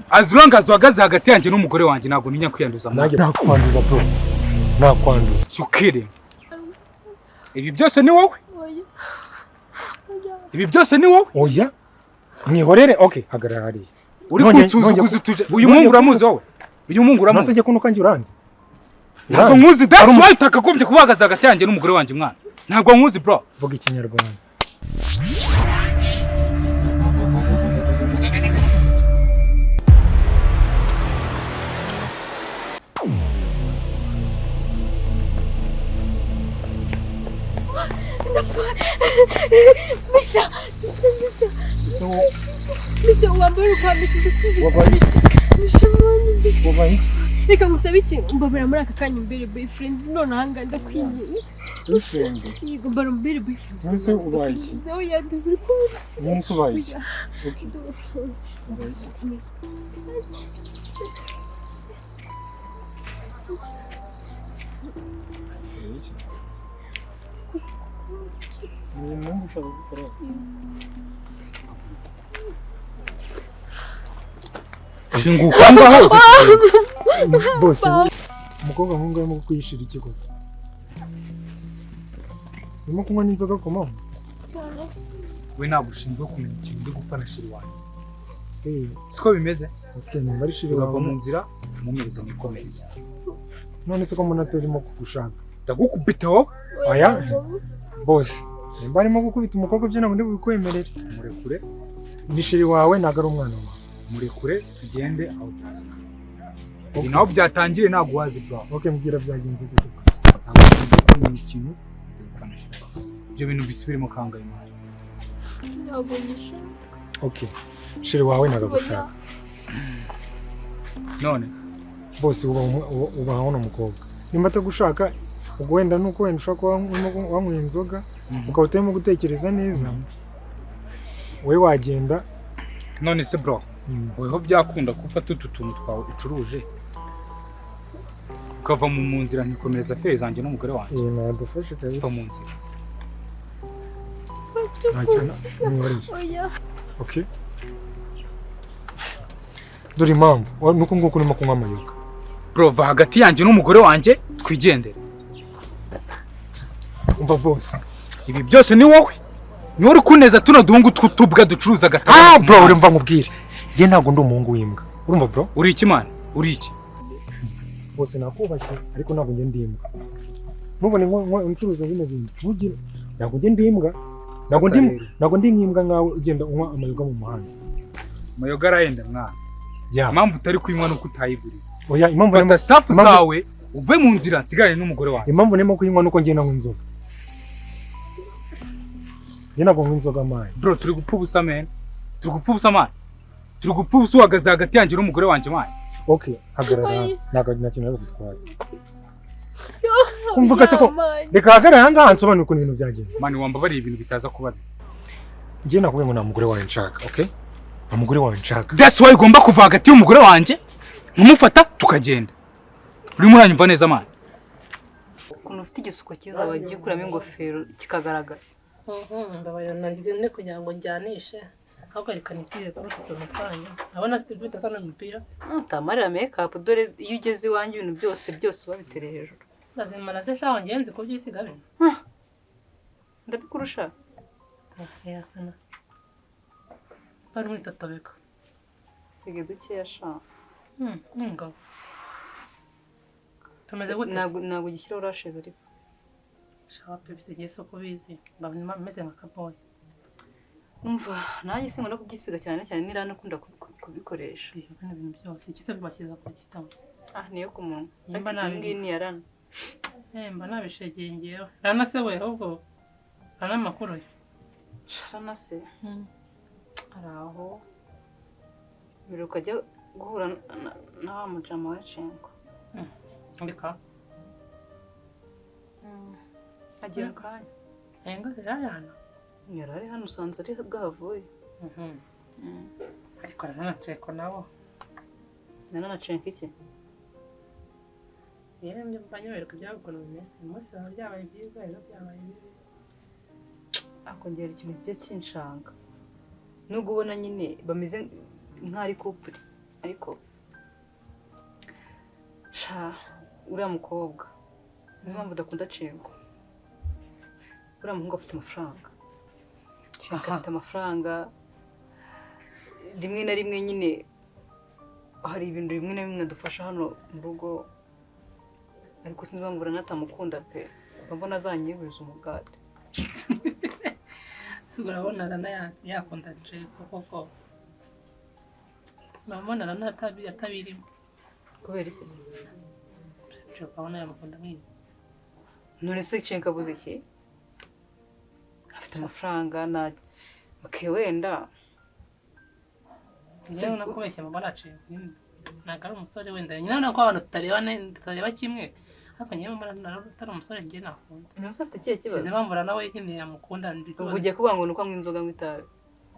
As long as uhagaze hagati yanjye n'umugore wanjye, ntabwo ntinya kwiyanduza mwana. Nanjye nakwanduza, bro, nakwanduza. Shukiri, ibi byose ni wowe. Oya. Ibi byose ni wowe. Oya, mwihorere. Okay, hagarara hariya. Uri kunsuzuguza utuje uyu nongeye muhungu uramuzi wowe? Uyu muhungu uramuzi? Nase kuno kanjye uranze? Ntabwo nkuzi. That's why utakagombye kuba uhagaze hagati yanjye n'umugore wanjye, mwana. Ntabwo nkuzi, bro. Vuga Ikinyarwanda. Misha, Misha, Misha. Misha, wambaye ukwambika. Wabaye? Misha, mwana, Misha. Wabaye? Reka ngusabe ikintu, mbabara muri aka kanya umbere boyfriend none ahangaha, ndakwinginze. Boyfriend? Yego, mbara umbere boyfriend. Nonese ubaye iki? Oya, ndabiri kubura. Nonese ubaye iki? Okay. Ubaye iki? Ubaye iki? Ni impamvu ushaka gukora? Shinguka ngaho uze. Bose, umukobwa nk'uyu arimo kukwishira iki koko? Urimo kunywa n'inzoga ku manywa? We ntabwo ushinzwe kumenya ikintu ndi gupfa na chéri wanjye. Eh, Siko bimeze? Okay, nimba ari chéri Urava wawe. mu nzira, mumpereze nikomereze. None se ko mbona atarimo kugushaka? Ndagukubita wowe. Oya, bose, nimba arimo gukubita umukobwa, byo ntabwo ndi bubikwemerere. Murekure. Ni chéri wawe, ntabwo ari umwana wawe. Murekure tugende aho tugeze. Ibi naho byatangiriye ntabwo wazi, bro. Okay, mbwira, byagenze gute? Ntabwo ushinzwe kumenya ikintu ndi gupfa na chéri wawe. Ibyo bintu bisubiremo kangahe, mwana? Ntabwo nyishaka. Okay, chéri wawe ntabwo agushaka. None? Bose, ubaha uno mukobwa. Nimba atagushaka, ubwo wenda nuko wenda ushobora kuba wanyweye inzoga, ukaba utarimo gutekereza neza, wowe wagenda. None se, bro, weho byakunda ko ufata utu tuntu twawe ucuruje ukava mu nzira, nkikomereza affaires zanjye n'umugore wanjye? Iyi nadufashe kabisa. Uva mu nzira. Nta kintu, mwihorere. Oya. Okay, dore impamvu nuko nguko urimo kunywa amayoga. Bro, va hagati yanjye n'umugore wanjye twigendere. Umva, bose. Ibi byose ni wowe, niwe uri kuneza tuno duhungu tw'utubwa ducuruza agatabo. Ah, bro, urumva nkubwire, njye ntabwo ndi umuhungu w'imbwa, urumva, bro? Uri iki, man? Uri iki? Bose, nakubashye, ariko ntabwo njye ndi imbwa. Ntubone ncuruza bino bintu, ntugire, ntabwo njye ndi imbwa, ntabwo ndi Sasa rero. Ntabwo ndi nk'imbwa nkawe ugenda unywa amayoga mu muhanda. Amayoga arahenda, mwana. Ya. Impamvu utari kuyinywa nuko utayiguriye. Oya, impamvu Fata stuff zawe uve mu nzira, nsigare n'umugore wanjye. Impamvu ndimo kuyinywa nuko njye nanywa inzoga. Njye ntabwo nywa inzoga, man. Bro, turi gupfa ubusa, man. Turi gupfa ubusa, man. Turi gupfa ubusa uhagaze hagati yanjye n'umugore wanjye, man. Okay, hagarara. Oya. Ntabwo nta kintu gutwara. Kumvuga se ko Man. reka hagarare aha ngaha nsobanure ukuntu ibintu byagenze. Man, wambabariye ibintu bitaza kuba bibi. Njye nakubwiye ngo nta mugore wawe nshaka, okay? Nta mugore wawe nshaka. That's why ugomba kuva hagati y'umugore wanjye, nkamufata tukagenda. Urimo uranyumva neza, man? Ukuntu ufite igisuko cyiza, wagiye ukuramo ingofero kikagaragara. Mbabarira nari kugira ngo njyanishe, ahubwo reka nisige kuri utu tuntu twanyu, ndabona bidasa n'umupira se. Utamarira makeup, dore iyo ugeze iwanjye ibintu byose byose ubabitereye hejuru. Ndazimara se shaho, ngewe nzi kubyisiga bino. Ndabikurusha. Bari muri totobeka. Sige dukeya sha. Ngabo tumeze gute? Ntabwo ugishyiraho lashes ariko. Shaho pe, bisigaye si uko ubizi, mbona meze nka kaboyi. Umva, nanjye sinkunda kubyisiga cyane cyane, niranakunda kubikoresha. Bino bintu byose ikise bakiza kucyitamo. Ah, niyo ku munwa. Nimba Ariko iyi ngiyi ni iya rana. Mba nabishegeye ngewe. Rana se we, ahubwo rana amakuru ye? Rana se ari aho, mbere ukajya guhura na wa mujama wa Cengo. Reka. Agira akanya. Enga zirayana. Yari ari hano, usanze ari bwahavuye. Ariko rana na Ceko nabo. Nana na Cengo iki? Yewe, mba nyoberwa ibyabo ukuntu bimeze. Uyu munsi biba byabaye byiza, ejo byabaye bibi. Akongera ikintu kijya kinshanga, nubwo ubona nyine bameze nk'ari couple. Ariko sha, uriya mukobwa sinzi impamvu udakunda Cengo. Uriya muhungu afite amafaranga. Cengo afite amafaranga. Rimwe na rimwe nyine hari ibintu bimwe na bimwe dufasha hano mu rugo, ariko sinzi impamvu uranatamukunda pe. Mba mbona azanyiburiza umugati. Si urabona Rana yakunda Jeko koko? Urabona Rana atabirimo? Kubera iki se? Jeko abona yamukunda nk'iyi. None se Cengo abuze iki? Afite amafaranga na okay wenda. Njyewe nakubeshya, mbona Jeko nyine ntabwo ari umusore wenda nyine, urabona ko abantu tutareba kimwe, ariko njyewe mbona atari umusore njye nakunda. None se afite ikihe kibazo? Sinzi impamvu Rana we nyine yamukunda. Ubwo ugiye kuvuga ngo ni uko anywa inzoga, anywa itabi?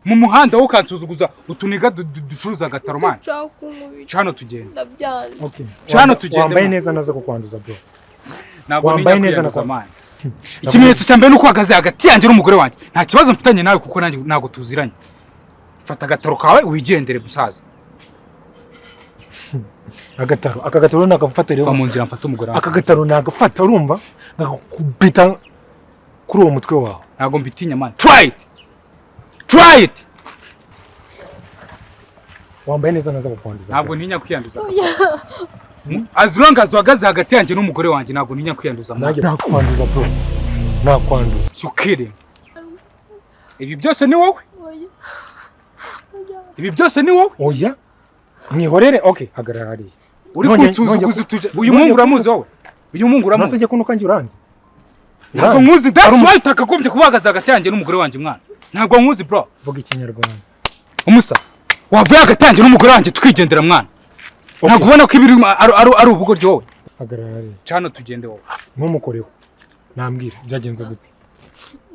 Mu muhanda wowe ukansuzuguza utuniga ducuruza agataro, man. Sinshaka kunkubita. Cano tugenda. Ndabyanze. Okay. Cano tugende, Wambaye man. neza naza kukwanduza, bro. Ntabwo Wambaye ntinya neza. kwiyanduza, man. Ikimenyetso cya mbere ni uko uhagaze hagati yanjye n'umugore wanjye. Nta kibazo mfitanye nawe kuko nanjye ntabwo tuziranye. Fata agataro kawe wigendere, musaza. Agataro, aka gataro nagafata rero. Va mu nzira mfate umugore wanjye. Aka gataro nagafata, urumva, ngakubita kuri uwo mutwe wawe. Ntabwo mbitinya, man. Try it, try it. Wambaye neza naza kukwanduza. Ntabwo ntinya kwiyanduza. As long as uhagaze hagati yanjye n'umugore wanjye, ntabwo ntinya kwiyanduza, man. Nanjye nakwanduza, bro, nakwanduza. You kidding? Ibi byose ni wowe. Oya, oya. Ibi byose ni wowe. Oya, mwihorere. Okay, hagarara hariya. Uri kunsuzuguza utuje. Uyu muhungu uramuzi wowe? Uyu muhungu uramuzi? Nase kuno kanjye uranze? Ntabwo nkuzi. That's why utakagombye kuba uhagaze hagati yanjye n'umugore wanjye, mwana. Ntabwo nkuzi, bro. Vuga Ikinyarwanda. Umusa wavuye hagati yanjye n'umugore wanjye tukigendera, mwana. Ntabwo ubona ko ibiri ari ubugoryi wowe? Hagarara hariya. Cano tugende wowe. Ntumukoreho, nambwira byagenze gute.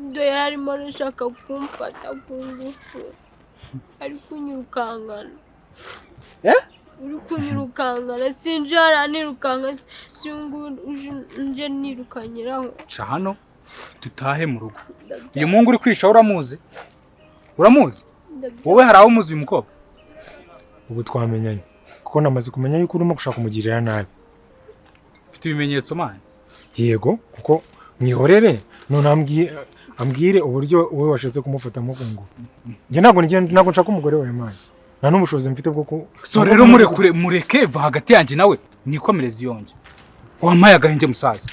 Ibyo yari arimo arashaka kumfata ku ngufu, ari kunyirukankana. Eh? Uri kunyirukankana, sinje hariya nirukanka, singu nje nirukanyiraho. Ca hano dutahe mu rugo. Uyu muhungu uri kwica uramuzi? Uramuzi wowe? Hari aho umuzi uyu mukobwa? Ubu twamenyanye, kuko namaze kumenya yuko urimo gushaka kumugirira nabi. Ufite ibimenyetso, man? Yego, kuko mwihorere none ambwire uburyo wowe washatse kumufatamo ku ngufu. Njye ntabwo nshaka umugore wawe, man, nta n'ubushobozi mfite bwo ku So rero murekure, mureke, va hagati yanjye nawe nikomereze iyonge. Wampaye agahenge, musaza.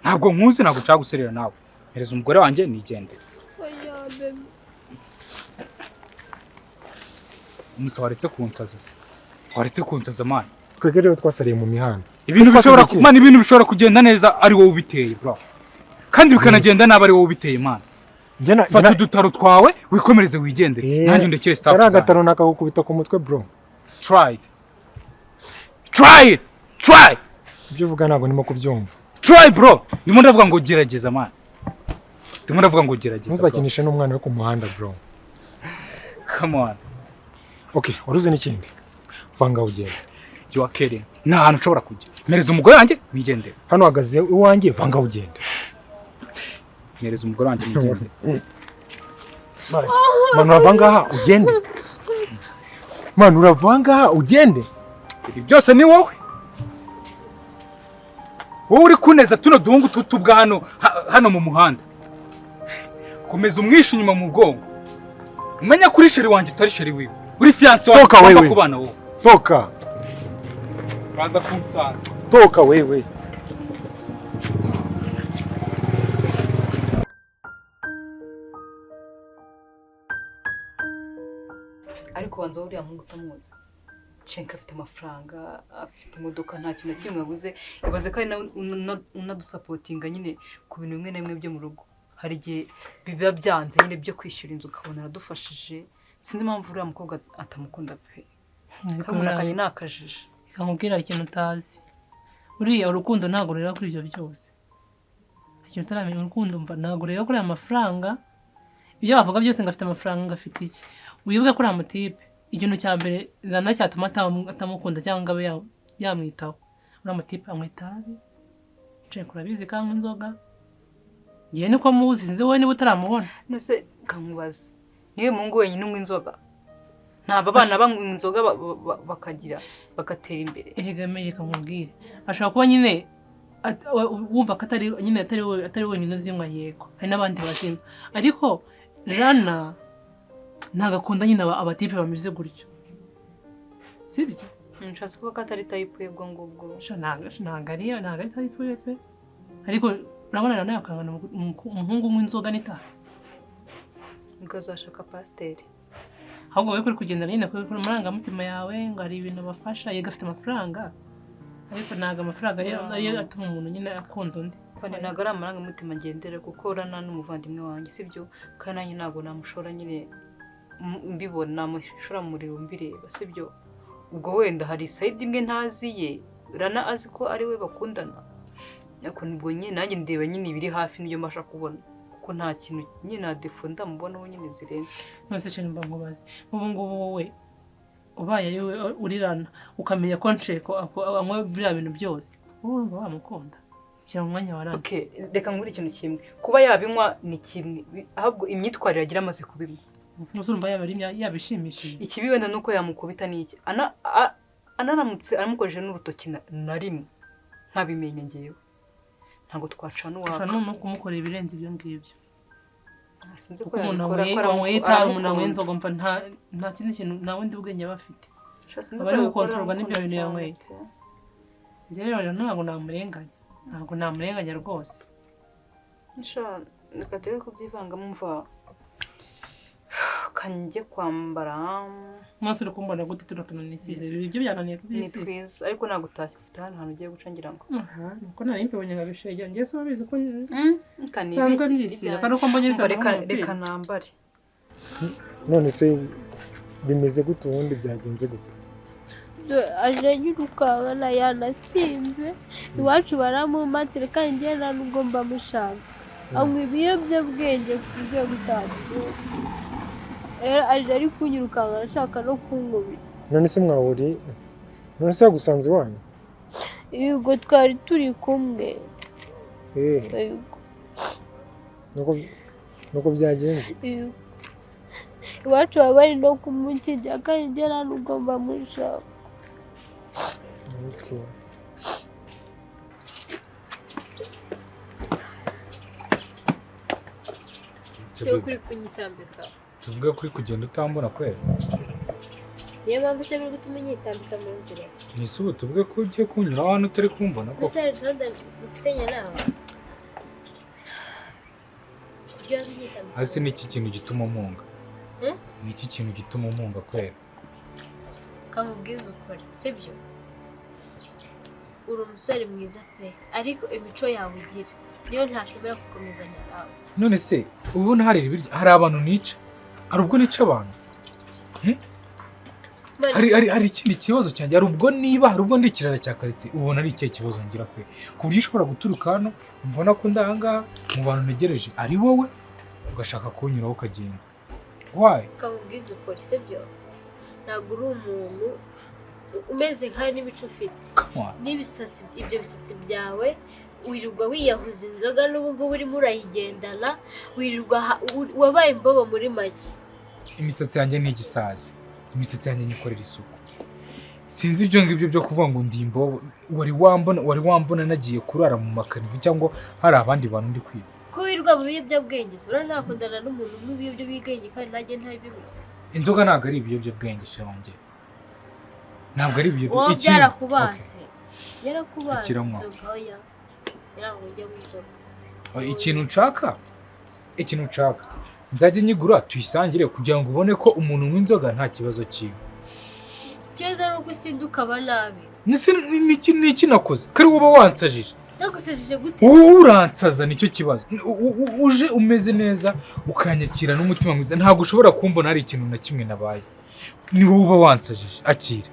Ntabwo nkuzi, ntabwo nshaka guserera nawe. Mpereza umugore wanjye nigendere. Oya, baby. Umusa, waretse kunsaza se? Waretse kunsaza, man. Twebwe rero twasariye mu mihanda. Ibintu Twasize bishobora iki? Man, ibintu bishobora kugenda neza ari wowe ubiteye, bro, kandi bikanagenda nabi ari wowe ubiteye, man. Njye Fata na udutaro twawe wikomereze wigendere. Nanjye undekere stuff Kariya zanjye. gataro nakagukubita ku mutwe, bro. Try it, try it, try. Ibyo uvuga ntabwo ndimo kubyumva. Try, bro. Ndimo ndavuga ngo gerageza, man. Ndimo ndavuga ngo gerageza, bro. Ntuzakinishe n'umwana we ku muhanda, bro. Come on. Okay, waruzi n'ikindi, vanga ugenda. You are kidding. Nta hantu nshobora kujya. Mpereza umugore wanjye wigendere. Hano uhagaze iwanjye, vanga ugenda. Mpereza umugore wanjye wigendere. Man, urava ngaha ugende. Man, urava ngaha ugende. Ibi byose ni wowe. Wowe uri kuneza tuno duhungu tutubwa hano hano mu muhanda. Komeza umwishe inyuma mu bwongo, umenya ko uri chéri wanjye, utari chéri wiwe, uri fiancé wanjye. Toka Tugomba wewe. kubana wowe. Toka. Uraza kunsanga. Toka wewe. Ariko banza uriya muhungu utamuzi. Cenka afite amafaranga, afite imodoka, nta kintu na kimwe abuze. Ibaze ko ari nawe unadusapotinga nyine ku bintu bimwe na bimwe byo mu rugo. Hari igihe biba byanze nyine byo kwishyura inzu, ukabona aradufashije. Sinzi impamvu uriya mukobwa atamukunda pe. Kamuna kanye ni akajiji. Ikamubwira ikintu utazi. Uriya urukundo ntabwo rureba kuri ibyo byose. Ikintu utaramenya, urukundo mva ntabwo rureba kuri aya mafaranga. Ibyo bavuga byose ngo afite amafaranga, ngo afite iki, wibuke ko uriya mutipe ikintu cya mbere rana cyatuma atamukunda cyangwa ngo abe yamwitaho, uriya mutipe anywa itabi. Nshaka urabizi ko anywa inzoga. Ngewe niko muzi, sinzi wowe niba utaramubona. Nose kankubaza, niwe muhungu wenyine unywa inzoga? Ntabwo abana banywa inzoga bakagira bagatera imbere. Erega reka nkubwire, ashobora kuba nyine wumva ko atari nyine atari wenyine uzinywa. Yego, hari n'abandi bazinywa, ariko Rana ntabwo akunda nyine abatipe bameze gutyo, sibyo? Nshatse kuvuga ko atari type ye ubwo ngubwo. Sha, ntabwo ari type ye pe. Ariko urabona Rana yakangana umuhungu unywa inzoga n'itabi? Ubwo azashaka pasiteri. Ahubwo wowe kuri kugenda nyine kuri amarangamutima yawe ngo hari ibintu bafasha. Yego, afite amafaranga, ariko ntabwo amafaranga ariyo atuma umuntu nyine akunda undi. Kandi ntabwo ari amarangamutima ngendera, kuko Rana n'umuvandimwe wanjye, sibyo? Kandi nanjye ntabwo namushora nyine mbibona, namushora mureba mbireba, sibyo? Ubwo wenda hari side imwe ntazi ye, Rana azi ko ari we bakundana, ariko nibwo nyine nanjye ndeba nyine ibiri hafi n'ibyo mbasha kubona, kuko nta kintu nyine, nta défaut ndamubonaho nyine zirenze. None se mba nkubaze, nk'ubu ngubu wowe ubaye ari we urirana, ukamenya ko Nsheko anywa biriya bintu byose, wowe urumva wamukunda? Shyira mu mwanya wa Rana. Okay, reka nkubwire ikintu kimwe: kuba yabinywa ni kimwe, ahubwo imyitwarire agira amaze kubinywa. Ntuzi, urumva yaba ari yabishimishije? Ikibi wenda nuko yamukubita n'iki, anaramutse aramukoresheje n'urutoki na rimwe nkabimenya, ngewe ntabwo twacana uwaka. Ushobora no kumukorera ibirenze ibyo ngibyo. Sinzi ko Kuko umuntu yabikora, ko wanyweye itabi, umuntu wanyweye aramukunda. inzoga, mva nta kindi kintu, nta bundi bwenge aba afite. Sha, sinzi Aba ko ari yabikora, gukontororwa n'ibyo aramukunda bintu cyane yanyweye. pe. Njye rero ntabwo namurenganya rwose. Sha, reka turebe kubyivangamo. Mva kanjye kwambara. Mwese uri kumbona gute? Tuno tuntu nisize, ibyo byananiye Ni kubyisiga. twiza, ariko ntabwo utashye ufite hano hantu ugiye guca, ngira ngo. Aha nuko nari mbibonye nkabishegera. Njye se urabizi ko Reka nsanzwe nibikire mbyisiga, ibyanjye. kandi uko mbonye Umva, bisa reka n'umupira. Reka nambare. None se bimeze gute ubundi? Byagenze gute? Aje yirukankana, yanatsinze iwacu baramumatira, kandi njye nta nubwo mbamushaka. Anywa ibiyobyabwenge ku rwego utabyumva. Rero aje ari kunyirukankana, ashaka no kunkubita. None se mwahuriye? None se yagusanze iwanyu? Yego, twari turi kumwe. Yego. Nuko byagenze? Yego. Iwacu baba bari no kumukijya, kandi njye nta nubwo mbamushaka. Okay. Si wowe kuri kunyitambika. Tuvuge kuri kugenda utambona kwera? Niyo mpamvu se biri gutuma unyitambika mu nzira? Ese ubu tuvuge ko ugiye kunyura hano utari kumbona koko? Mbese hari gahunda mufitanye nawe kuryo waza unyitambika? Hasi ni iki kintu gituma umpunga? Hmm? Ni iki kintu gituma umpunga kwera? Kamubwiza ukuri, sibyo? Uri umusore mwiza pe, ariko imico yawe ugira niyo ntakemera gukomezanya nawe. None se ubona hari ibiryo, hari abantu nica? Hari ubwo nica abantu? Hari ikindi kibazo cyanjye? Hari ubwo niba hari ubwo ndi ikirara cya karitsiye? Ubona ari ikihe kibazo ngira kwe, ku buryo ushobora guturuka hano mbona ko ndi ahangaha mu bantu ntegereje ari wowe, ugashaka kunyuraho ukagenda? Why? Kamubwiza ukuri, sibyo? Ntabwo uri umuntu umeze nkayo n'imico ufite. Come on. N'ibisatsi, ibyo bisatsi byawe, wirirwa wiyahuza inzoga, n'ubu ngubu urimo urayigendana, wirirwa wabaye imbobo muri make. Imisatsi yanjye ni igisazi, imisatsi yanjye nyikorera isuku. Sinzi ibyo ngibyo byo kuvuga ngo ndi imbobo. Wari wambona nagiye kurara mu makanivu cyangwa hari abandi bantu ndi kwiba? Ko wirirwa mu biyobyabwenge se, urabona nakundana n'umuntu unywa ibiyobyabwenge kandi nanjye ntabinywa? Inzoga ntabwo ari ibiyobyabwenge shenge, ntabwo ari Wowe ibiyobyabwenge. byarakubase, yarakubase. Akiranywa. Inzoga oya, ntabwo ujya mu nzoga. Ikintu nshaka nzajya nyigura tuyisangire, kugira ngo ubone ko umuntu unywa inzoga nta kibazo cyiwe. Ikibazo ari uko usinda ukaba nabi. Nese ni iki nakoze kari wowe wansajije? Ndagusajije gute? Wowe uransaza, nicyo kibazo. Uje umeze neza, ukanyakira n'umutima mwiza, ntabwo ushobora kumbona hari ikintu na kimwe nabaye. Ni wowe uba wansajije. Akira,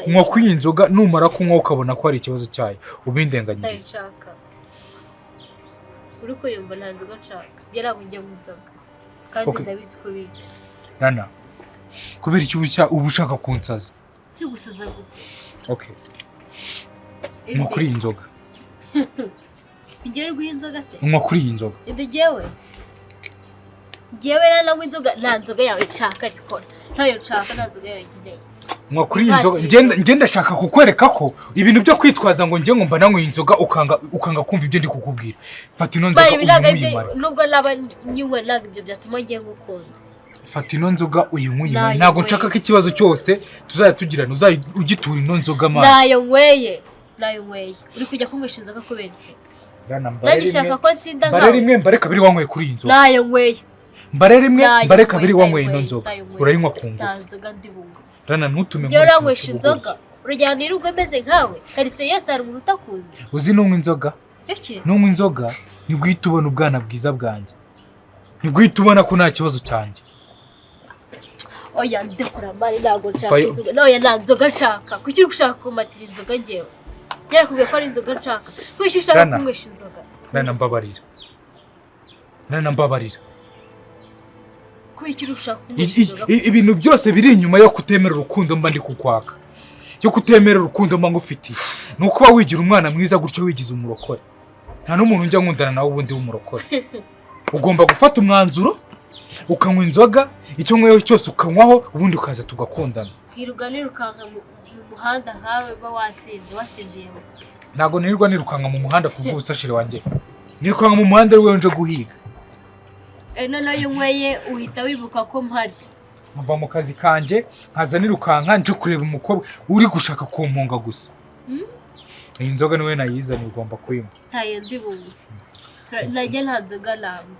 nywa kuri iyi nzoga, numara kunywa ukabona ko hari ikibazo cyayo, ubindenganyirize. Ndayishaka. Uri kuyumva? Nta nzoga nshaka. Njye ntabwo njya mu nzoga kandi ndabizi ko bizi. Rana, kubera icyo uba ushaka kunsaza? Si gusaza gute? Okay, nywa kuri iyi nzoga. Njye uri guha inzoga se? Nywa kuri iyi nzoga. Njye njyewe nanywa inzoga? Nta nzoga yawe nshaka, ariko Ntayo nshaka, nta nzoga yawe nkeneye. Nywa kuri iyi nzoga. Nta Ngenda ndashaka kukwereka ko ibintu byo kwitwaza ngo njye ngo mba nanyweye inzoga, ukanga kumva ibyo ndi kukubwira. Fata ino nzoga Bari ntabwo uyinywe ibyo uyimare. Nubwo naba nyinywe, ntabwo ibyo byatuma ngiye gukunda. Fata ino nzoga uyinywe uyimare. Nayo Ntabwo nyweye. nshaka ko ikibazo cyose tuzajya tugirana uzajya ugitura ino nzoga amazi. Nayo nyweye, nayo nyweye. Uri kujya kunywesha inzoga kubera iki? Rana, mbare Nanjye ushaka rimwe, ko nsinda mbare nkawe? rimwe, mbare kabiri wanyweye kuri iyi nzoga. Nayo nyweye. Mbare rimwe, Nayo mbare kabiri nyweye, wanyweye ino nayo nzoga. nyweye. Urayinywa ku Nta ngufu. nzoga ndi bunywe. Rana, ntutume Njyewe nkora uranywesha ikintu inzoga, cy'ubugoryi. urajyana nirirwe meze nkawe? Karitsiye yose hari umuntu utakuzi. Uzi nunywa inzoga? Iki? Nunywa inzoga nibwo uhita ubona ubwana bwiza bwanjye, nibwo uhita ubona ko nta kibazo cyanjye. Oya, ndekura man, ntabwo nshaka inzoga. Oya, nta nzoga nshaka. Kuki uri gushaka kumatira inzoga? Ngewe yarakubwiye ko ari inzoga nshaka? Kuki ushaka Rana. kunywesha inzoga? Rana, mbabarira. Rana, mbabarira. Kuki uri gushaka kunywesha inzoga? Ibintu byose biri inyuma yo kutemera urukundo mba ndi kukwaka, yo kutemera urukundo mba ngufitiye, ni ukuba wigira umwana mwiza gutyo, wigize umurokore. Nta n'umuntu njya nkundana nawe ubundi w'umurokore. Ugomba gufata umwanzuro ukanywa inzoga, icyo nyweye cyose ukanywaho, ubundi ukaza tugakundana. Nkirirwa nirukanka mu muhanda nkawe uba wasinze, wasindiye? Ntabwo nirirwa nirukanka mu muhanda ku bw'ubusashire wanjye. Nirukanka mu muhanda ari wowe nje guhiga. Noneho iyo unyweye uhita wibuka ko mpari? Nkuva mu kazi kanjye nkaza nirukanka nje kureba umukobwa uri gushaka kumpunga gusa. Iyi nzoga niwe nayizaniye, ugomba kuyinywa. Ntayo ndi bunywe. Najye nta nzoga nanywa.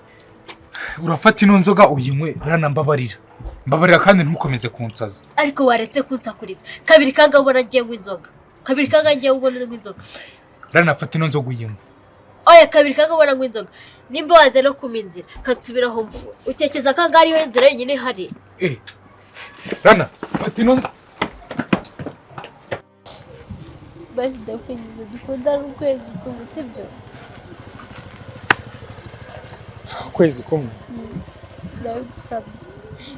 Urafata ino nzoga uyinywe. Rana, mbabarira, mbabarira, kandi ntukomeze kunsaza. Ariko waretse kunsakuriza? Kabiri kanga ubona ngiye nywa inzoga, kabiri kanga ngiye ubona nywa inzoga. Rana, fata ino nzoga uyinywe. Oya, kabiri kanga ubona nywa inzoga. Nimba waza no kuma inzira kansubiraho mvuwe, utekeza ko ahangaha ariyo nzira yonyine ihari? Eh, Rana, fata ino. Basi ndakwinginze, dukundane ukwezi kumwe, sibyo? Ukwezi kumwe? Ndabigusabye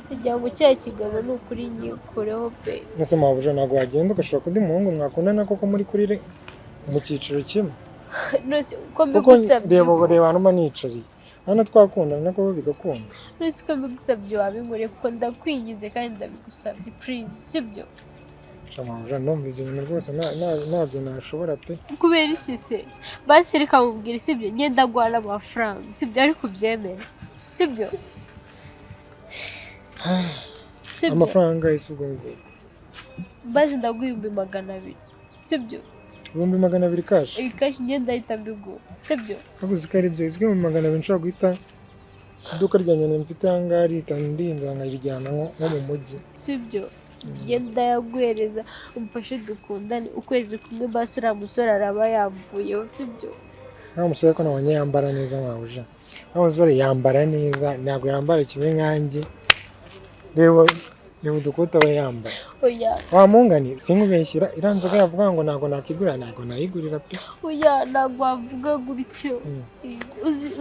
kugira ngo cya kigabo ni ukuri nyikureho pe. Ese mabuja, ntabwo wagenda ugashaka undi muhungu mwakundana koko muri kuri mu cyiciro kimwe? Nose uko Kuko mbigusabye? reba, reba hano mba nicariye hano, twakundana koko bigakunda. Nose uko mbigusabye wabinkoreye kuko? Ndakwinginze kandi ndabigusabye, please, sibyo? Sha mabuja, ndumva ibyo bintu rwose ntabyo nashobora pe. Kubera iki se? Basi reka mubwire, sibyo? Ngenda guhana amafaranga, sibyo? Ariko ubyemere, sibyo? Sibyo? Amafaranga ese ubwo ngubwo? Basi ndaguha 200,000, sibyo? 200,000 cash? Iyi cash ngenda ahita mbiguha, sibyo? Ntabwo ko ari byo 200,000 nshobora guhita iduka rya nyina mfite aha ngaha rihita ndinda nkarijyana nko mu mujyi. Sibyo, ngenda yaguhereza, umfashe dukundane ukwezi kumwe. Basi uriya musore araba yamvuyeho, sibyo? Nta musore ko nabonye yambara neza mabuja, nta musore yambara neza, ntabwo yambara kimwe nkanjye. Reba, reba udukote aba yambaye. Oya. Wamungani sinkubeshyira, iriya nzoga yavuga ngo ntabwo nakigurira, ntabwo nayigurira pe. Oya, ntabwo wavuga gutyo.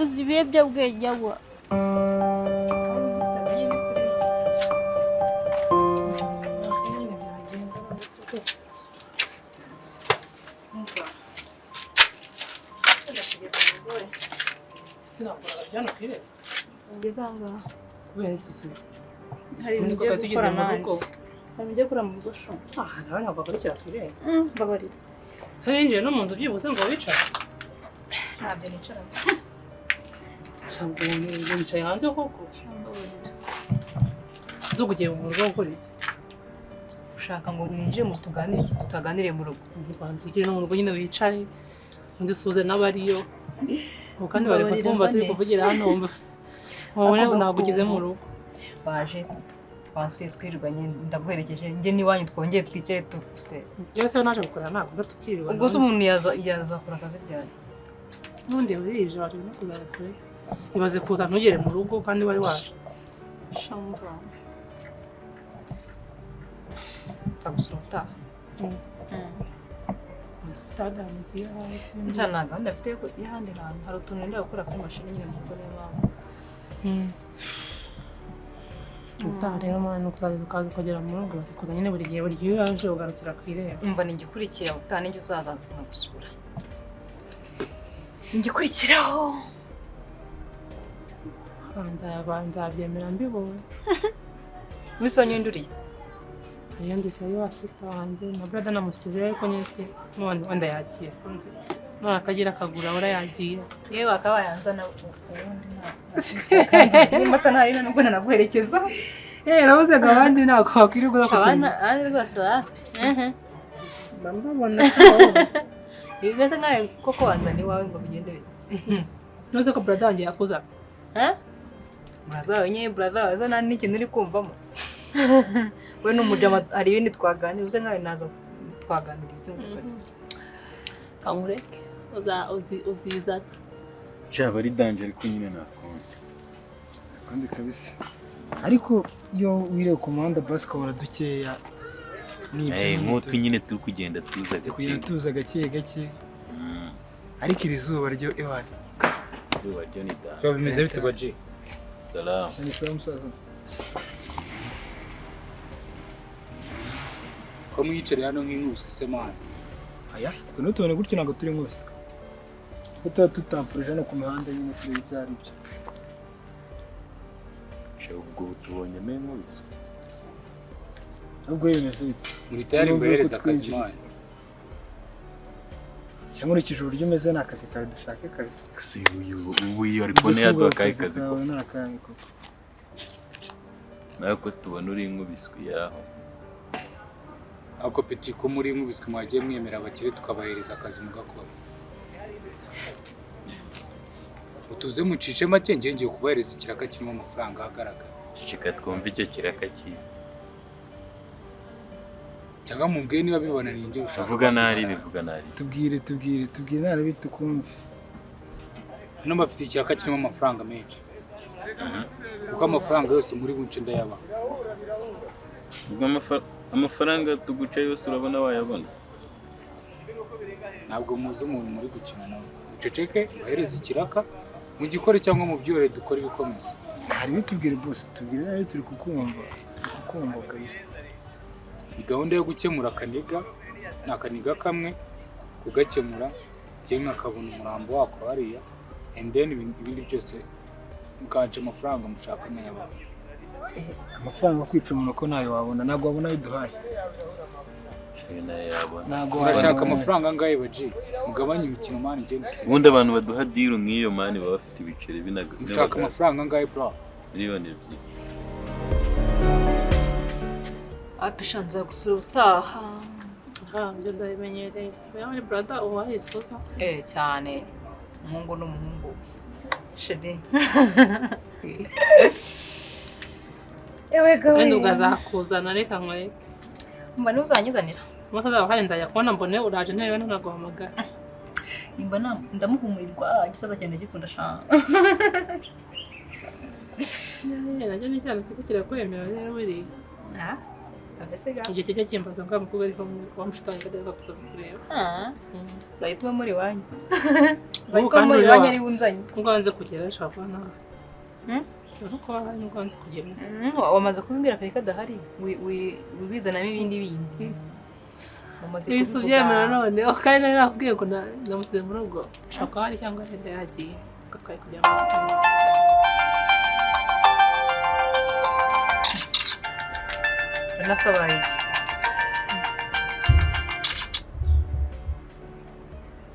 Uzi ibiyobyabwenge anywa? Gusa nyine kuri nyine byagenda. Umva. Sinakoraga byano kwire. Ngeze aha ngaha. Kubera iki kintu? Hari ibintu Ubundi ugiye twari tugeze gukora mu nanjye. rugo. Hari ibintu ugiye gukora mu rugo shu. Ah, nawe ntabwo wagarukira ku irembo. Mbabarira. Turinjiye no mu nzu byibuze ngo wicare. Ntabyo nicara. Usanga umuntu wicaye hanze koko. Mbabarira. Zuba, ugiye mu rugo gukora iki? Ushaka ngo ninjire mu tuganire iki tutaganiriye mu rugo? Banza ugere no mu rugo nyine wicare, undi usuhuze n'abariyo. Ubu kandi bari Mbabarira, kutwumva turi mbane. kuvugira hano, wumva wabona Ako ntabwo ugeze mu gakungu. rugo. Baje bansuye, twirirwanye, ndaguherekeje njye n'iwanyu, twongeye twicare tuse. Njyewe se naje gukorera ntabwo ndatukwirirwa. Ubwo se umuntu yazakora akazi ryari? N'ubundi burije wari no kuzaza kure. Ibaze kuza ntugere mu rugo kandi wari waje. Shamva. Nzagusura ubutaha. Nzi ufite ahandi hantu ugiye hasi. Nta nta gahunda mfite y'ahandi hantu, hari utuntu nenda gukora kuri mashini nyine mu rugo, niyo mpamvu. Ubutaha rero mwana ukazaza ukaza ukagera mu rugo, ibaze kuza nyine buri gihe, buri gihe iyo waje ugarukira ku irembo. Umva, ni igikurikira ubutaha nijya uzaza nkagusura, igikurikiraho. Nzabyemera mbibonye. Umunsi wanyinduriye. Hariyo ndetse hariyo wa sister wanjye na brother namusize, ariko nyine si none wenda yagiye none akagira akagura ahora yagiye. Yewe wakabaye anzana ubundi nta. Nimba atanahari nubwo nanaguherekeza. Urabuze ngo abandi ntabwo wakwirirwa Abana bakutuma. abandi rwose wapi. Mbabona. Bimeze nkawe koko wanzana iwawe ngo bigende bite. Ntuzi ko brother wanjye yakuza. Ha? Brother wawe nyine, brother wawe nta n'ikintu uri kumvamo. We n'umujama hari ibindi twaganira, uze nkawe naza twaganira ibyo ngukora. Kankureke uzizana. Cyaba ari danger, ariko nyine nakonje. Kandi kabisa, ariko iyo wiriwe ku muhanda basi ukabona dukeya ni ibyo Eh, nyine. nk'utu nyine turi kugenda tuza kugenda gake. tuza gake gake. Ariko iri zuba ryo ewana. Izuba ryo ni danger. Biba bimeze bite baji? Salamu. Cyane sawa musaza. Ko mwiyicariye hano nk'inkubiswe se mwana? Aya, twe ntutubone gutyo, ntabwo turi nkose kuko tuba tutampurije hano ku mihanda nyine tureba ibyo ari byo. Shaka ubwo tubonye menkubiswe. Ahubwo iyo bimeze bite? Muri tayari Numva mbahereza ko akazi twinjiye. mwana? Cyangwa nkurikije uburyo umeze ni akazi kawe dushake kabisa. Gusa uyu ubu iyo ari kubona yaduha akahe kazi ko kawe ni akahe koko? Nawe ko tubona uri inkubiswe yaho. Ako peti ko muri nkubiswe, mwagiye mwemera abakire tukabahereza akazi mugakora. Utuze mucice make, ngiye ngiye kubahereza ikiraka kirimo amafaranga ahagaragara. Ceceka twumve icyo kiraka cyiwe. Cyangwa mumbwire niba bibananiye njye ushaka. Vuga nari bivuga nari. Tubwire, tubwire, tubwire narabi tukumve. Hano bafite ikiraka kirimo amafaranga menshi. Kuko amafaranga yose muri bunce ndayabaha. Ubwo amafaranga tuguca yose urabona wayabona. Ntabwo muzi umuntu muri gukina nawe. Muceceke bahereze ikiraka mugikore cyangwa mubyore dukore ibikomeza. Hari bitubwire bose, tubwire nabi, turi kukumva, turi kukumva kabisa. Ni gahunda yo gukemura akaniga, ni akaniga kamwe kugakemura njye nkakabona umurambo wako hariya, and then ibindi byose mukanje amafaranga mushaka nkayabaha. Amafaranga yo kwica umuntu ko ntayo wabona, ntabwo wabona ayo duhaye. Shayo nayo yabona. Ntabwo Murashaka wabona. amafaranga angahe baji? Mugabanye imikino mani, njye ndusenge. Ubundi abantu baduha deal nk'iyo mani baba bafite ibiceri binaga. Mushaka amafaranga angahe bro? 2 miliyoni. Apisha nzagusura ubutaha. Aha ibyo ndabimenyereye. Oya, ni brother ubaye isuza. Eh cyane. Umuhungu n'umuhungu. Sheri. Ewe gawe. Wenda ubwo azakuzana, reka nkwereke. Mba ntuzanyizanira. Umunsi azaba ahari nzajya kubona mbone uraje nterewe ntanaguhamagara. Nimba ndamuhumurirwa igisaza cyane gikunda sha. Nacyo ni icyana cyiza kirakwemera rero buriya. Ah. Mbese ga. Igihe kijya kimbaza ngo mukobwa ariko wa mushuti wanjye akajya kuza kukureba. Ah. Zahita uba muri iwanyu. Ubu Zahita uba kandi muri uje iwanyu ari unzanye. Nubwo wanze kugera ushobora kuba nawe. Hmm? Ushobora kuba ahari nubwo wanze kugera. Wamaze kubimbwira kare kadahari wibizanamo ibindi bindi. Wamaze Wihise kubivuga. ubyemera none kandi nari nakubwiye ngo namusize muri ubwo ushobora kuba ahari cyangwa wenda yagiye ko twari kujya mu. Nasabaye iki?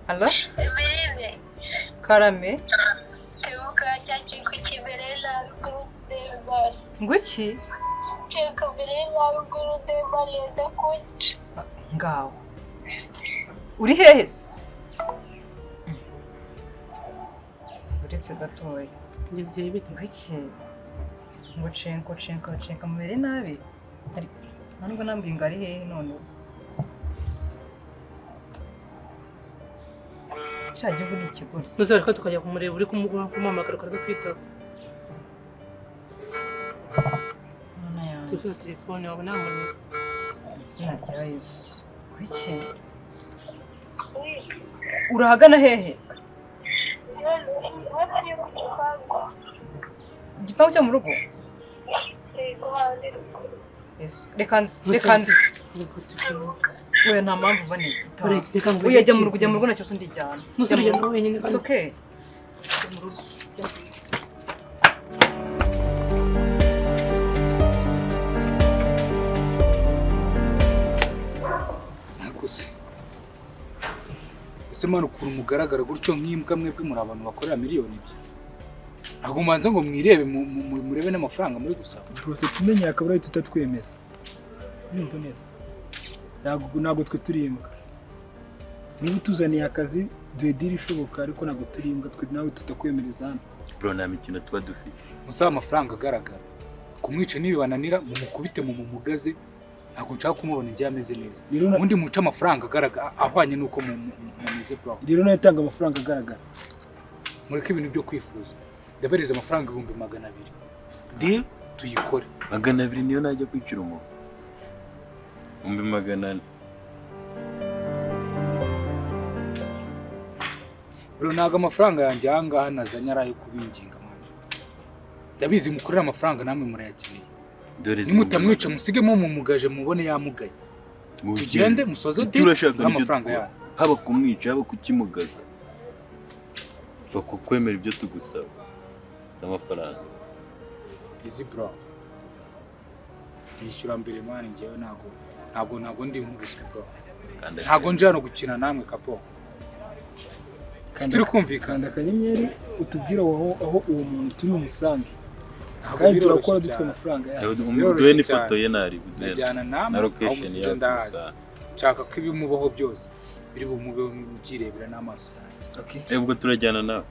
Allo? Emeline, Karame? tebuka cyakintu kimereye nabi kuri Dembari. Nguki? Cyeka mereye nabi kuri Dembari yenda kunyica. Ngaho. Uri hehe se? Uretse gatoya. Ibyo byari bite? Nguki? Ngo cenko cenko cenko mubere nabi. Ari nta nubwo nambwiye ngo ari hehe none. Kiriya gihugu ni ikigoryi. Muze ariko tukajya kumureba, uri kumuhamagara ukareka kwitaba. Mana yanjye. Turi kuri telefone wabona yamunize. Izina rya Yesu. Kuki? Urahagana hehe? Hafi yo ku gipangu. Igipangu cyo mu rugo? Yego, handi ruguru. Yesu. Reka nze, reka nze. Oya, nta mpamvu ubone. Reka ngo Oya, jya mu rugo, jya mu rugo, nta kibazo ndijyana. Nuse Jya mu urugendo rugo. wenyine. It's okay. Jya mu rugo. Ariko se, ese mwana, ukuntu mugaragara gutyo nk'imbwa, mwebwe muri abantu bakorera 2 miliyoni? Ntabwo mubanza ngo mwirebe, murebe n'amafaranga muri gusaba? Rwose tumenya akaba ari tutatwemeza. Urumva neza, ntabwo twe turi imbwa. Niba utuzaniye akazi, duhe deal ishoboka, ariko ntabwo turi imbwa twe nawe tutakwemereza hano. Bro, nta mikino tuba dufite. Musaba amafaranga agaragara. Kumwica nibibananira, mumukubite, mumumugaze. Ntabwo nshaka kumubona njye ameze neza. Rero Ubundi muce amafaranga agaragara ahwanye n'uko mumeze, bro. Rero nawe tanga amafaranga agaragara. Mureke ibintu byo kwifuza. Ndabereza amafaranga 200,000, deal tuyikore. 200 niyo najya kwicira umuntu? 400,000. Bro, ntabwo amafaranga yanjye aha ngaha nazanye ari ayo kubinginga, mwana. Ndabizi mukorera amafaranga, namwe murayakeneye. Dore. Nimutamwica, musigemo mumugaje, mubone yamugaye, tugende musoze Icyo deal urashaka nicyo amafaranga dukora. yanyu. Haba kumwica, haba kukimugaza, pfa kukwemera ibyo tugusaba n'amafaranga. Easy, bro. Yishyura mbere, mwana. Njyewe ntabwo ndi nk'ubuswi, bro. Kanda. Ntabwo nje hano gukina namwe, kapo. Si turi kumvikana? Kanda akanyenyeri, utubwire aho uwo muntu turi bumusange. Ntabwo Kandi biroroshye turakora dufite cyane. amafaranga yacu. Biroroshye Duhe n'ifoto cyane. ye nari Najyana namwe na aho location musize yaho ndahazi. tumusange. Nshaka ko ibimubaho byose biri bumubeho, mubyirebera n'amaso yanjye. Okay. Eh, ubwo turajyana nawe.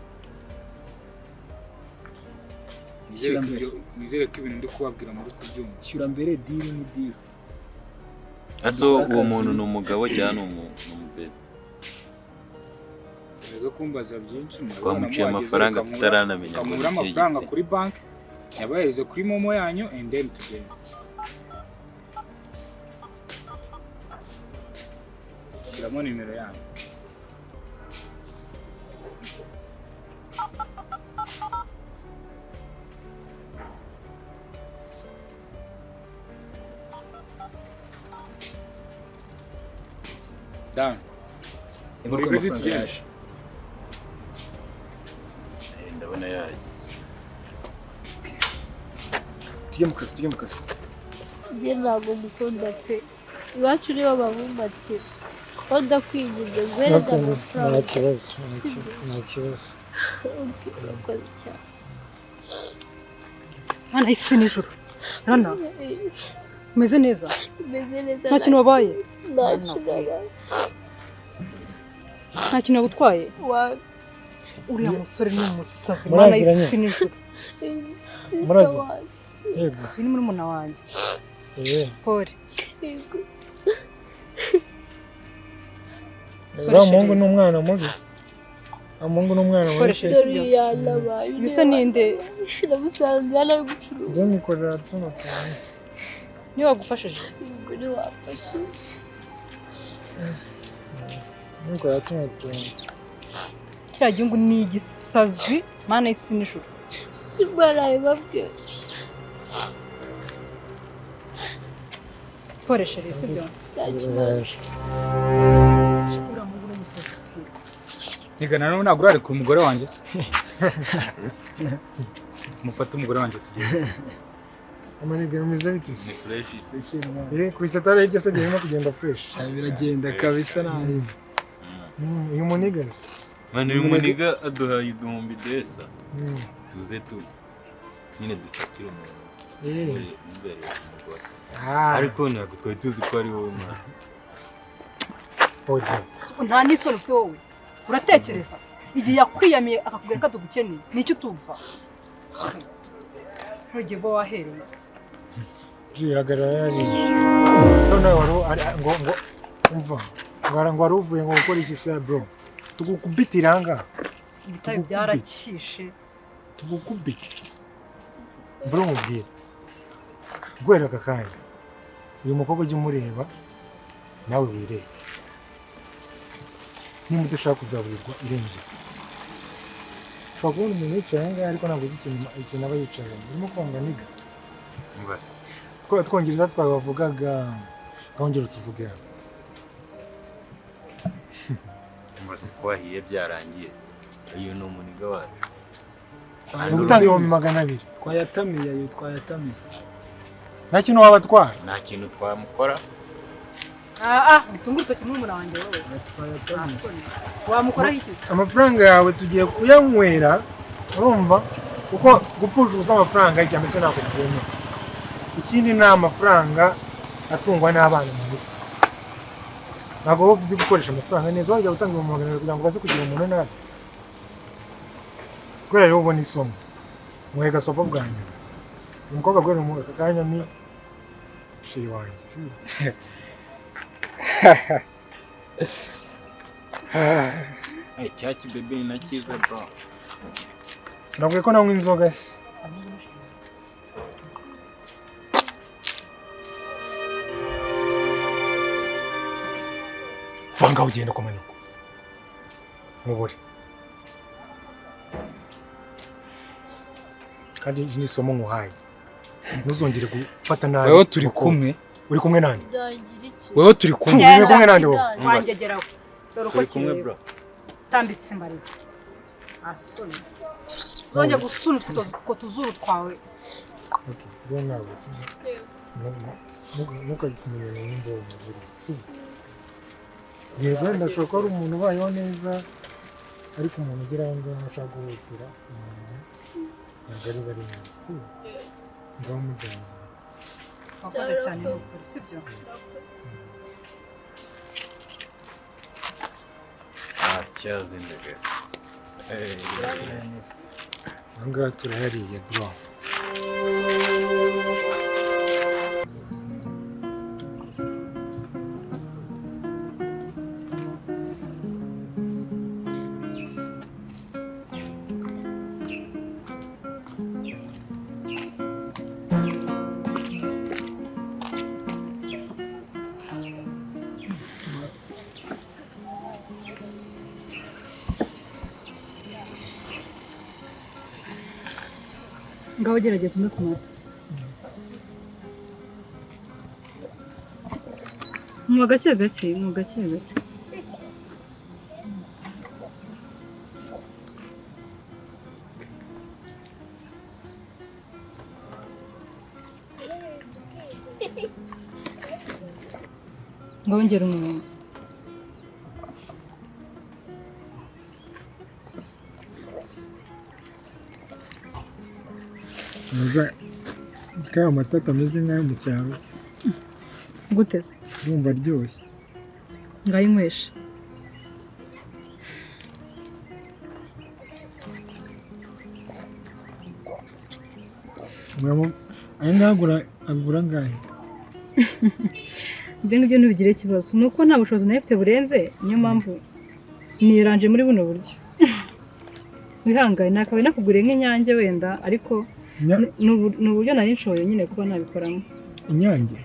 Nizere ko Shyira mbere. Nizere ko ibintu ndi kubabwira muri kubyumva. Shyura mbere, deal ni deal. Aso uwo muntu ni umugabo cyangwa ni umubebe? Rero kumbaza byinshi, murabona Twamuciye muhageze, amafaranga tutaranamenya ngo ukamura ni ikihe amafaranga gitsina. kuri banki, yabahereze kuri momo yanyu, and then tugende. Shyiramo nimero yanyu. Done. Niba Muri ko ready, amafaranga tugende. yaje. Eh, ndabona yaje. Tujye mu kazi, tujye mu kazi. Njye ntabwo mukunda pe. Iwacu nibo bamumatira ko ndakwinginze nguhereze Nta amafaranga. kibazo, Sibyo? nta kibazo. Okay, urakoze cyane. Mana y'isi n'ijuru, Rana, umeze neza? Meze neza. Nta kintu wabaye? Nta kintu nabaye. Nta kintu yagutwaye? Wa Uriya musore ni umusazi, Mana Muraziranye? y'isi n'ijuru. Sister Murazi? wanjye. Yego. Uyu ni murumuna wanjye. Eh. Paul. Yego. Uriya muhungu ni umwana mubi, uriya muhungu ni umwana mubi. Koresha pe. Dore yanabaye. Bisa ninde? Namusanze hano ari gucuruza. Njye mukorera tuno tuntu. Niwe wagufashije? Yego, niwe wamfashije. Mukorera tuno tuntu. Kiriya gihugu ni igisazi, Mana y'isi n'ijuru. Si barabibabwiye? Paul, chérie, sibyo? Nta kibazo. Biraje. Uriya muhungu ni umusazi pe. Niga nawe, ntabwo urarekura umugore wanjye se? Mufate umugore wanjye tugende. Amaniga, bimeze bite Ni se? fresh. Eh, ku isatara hirya se birimo kugenda fresh? Biragenda kabisa nabi. Uyu munigazi. Mwana, uyu muniga aduhaye uduhumbi desa. Tuze tu nyine ducakire umuntu imbere umugore. Ah, Ariko ntabwo twari tuzi ko ari wowe, mwana. oya. Nta n'isoni ufite wowe? Uratekereza igihe yakwiyamiye akakubwira ko atagukeneye, nicyo utumva? Ntugiye ngo wahereye. Ji, hagarara hariya. None wari ngo umva, ngo wari uvuye ngo gukora iki se, bro? Tugukubitira aha. Ibitabi byarakishe. Tugukubite. Bro, nkubwire. Guhera aka kanya, uyu mukobwa ujya umureba nawe wirebe. Niba udashaka kuzaburirwa irengero. Ushobora kubona umuntu yicaye aha ngaha, ariko ntabwo uzi ikintu aba yicayemo. Urimo kumva, niga? Mbase. Twa twongereza twabavugaga, ngongera tuvuge hano. Mbase ko wahiye byarangiye se? Uyu ni umuniga wacu. Ni ugutanga 200,000. Twayatamiye ayo, twayatamiye. Nta kintu wabatwara. Nta kintu twamukora. Ah, utunga urutoki murumuna wanjye wowe. Wamukoraho iki se? Amafaranga yawe tugiye kuyanywera, urumva? Kuko gupfusha ubusa amafaranga icya mbere ntabwo byemewe. Ikindi ni amafaranga atungwa n'abana mu mutwe. Ntabwo wowe uzi gukoresha amafaranga neza, wajya gutanga 200,000 kugira ngo ubaze kugira umuntu nabi. Kubera rero ubona isomo, muhe gasopo bwa nyuma. Umukobwa guhera mu aka kanya ni sheri wanjye, sibyo? Hey, cyacu bebe ni na cyiza bro. Sinabwiye ko nanywa inzoga se. Vanga ugenda kwa manyoko. Mubure. Kandi ni isomo nkuhaye. Ntuzongere gufata nabi. Wewe turi kumwe. Uri kumwe nande? Wewe turi kumwe. Uri kumwe nande wowe? Wangegeraho. Dore uko Turi kumwe kireba. bro. Tambitse imbariro. Asoni. Uzongera gusunitswa utwo tuzuru twawe. Okay, rero nawe sibyo? Ntukakumenyera n'imbobo ziri. Sibyo? Yego wenda ashobora kuba ari umuntu ubayeho neza, ariko umuntu ugera aho ngaho ashaka guhutira umuntu ntabwo ari bari neza. Sibyo? Ngaho mujyana. Wakoze cyane nukuri, sibyo? Ah, cheers in the guest. Hey. Aha ngaha turayariye bro. Ngaho gerageza umwe ku mata. Nywa gake gake, nywa gake gake. Ngaho ongera umunwa. Nzi amata atameze nk'ayo mu cyaro. Gute se? Ndumva aryoshye. Ngayinywesha. Aya ngaya agura angahe? Ibyo ngibyo ntibigire ikibazo. Ni uko nta bushobozi nari mfite burenze, niyo mpamvu niranje muri buno buryo. Wihangane, nakabaye nakuguriye nk'inyange wenda, ariko ni uburyo nari nshoboye nyine kuba nabikoramo. Inyange?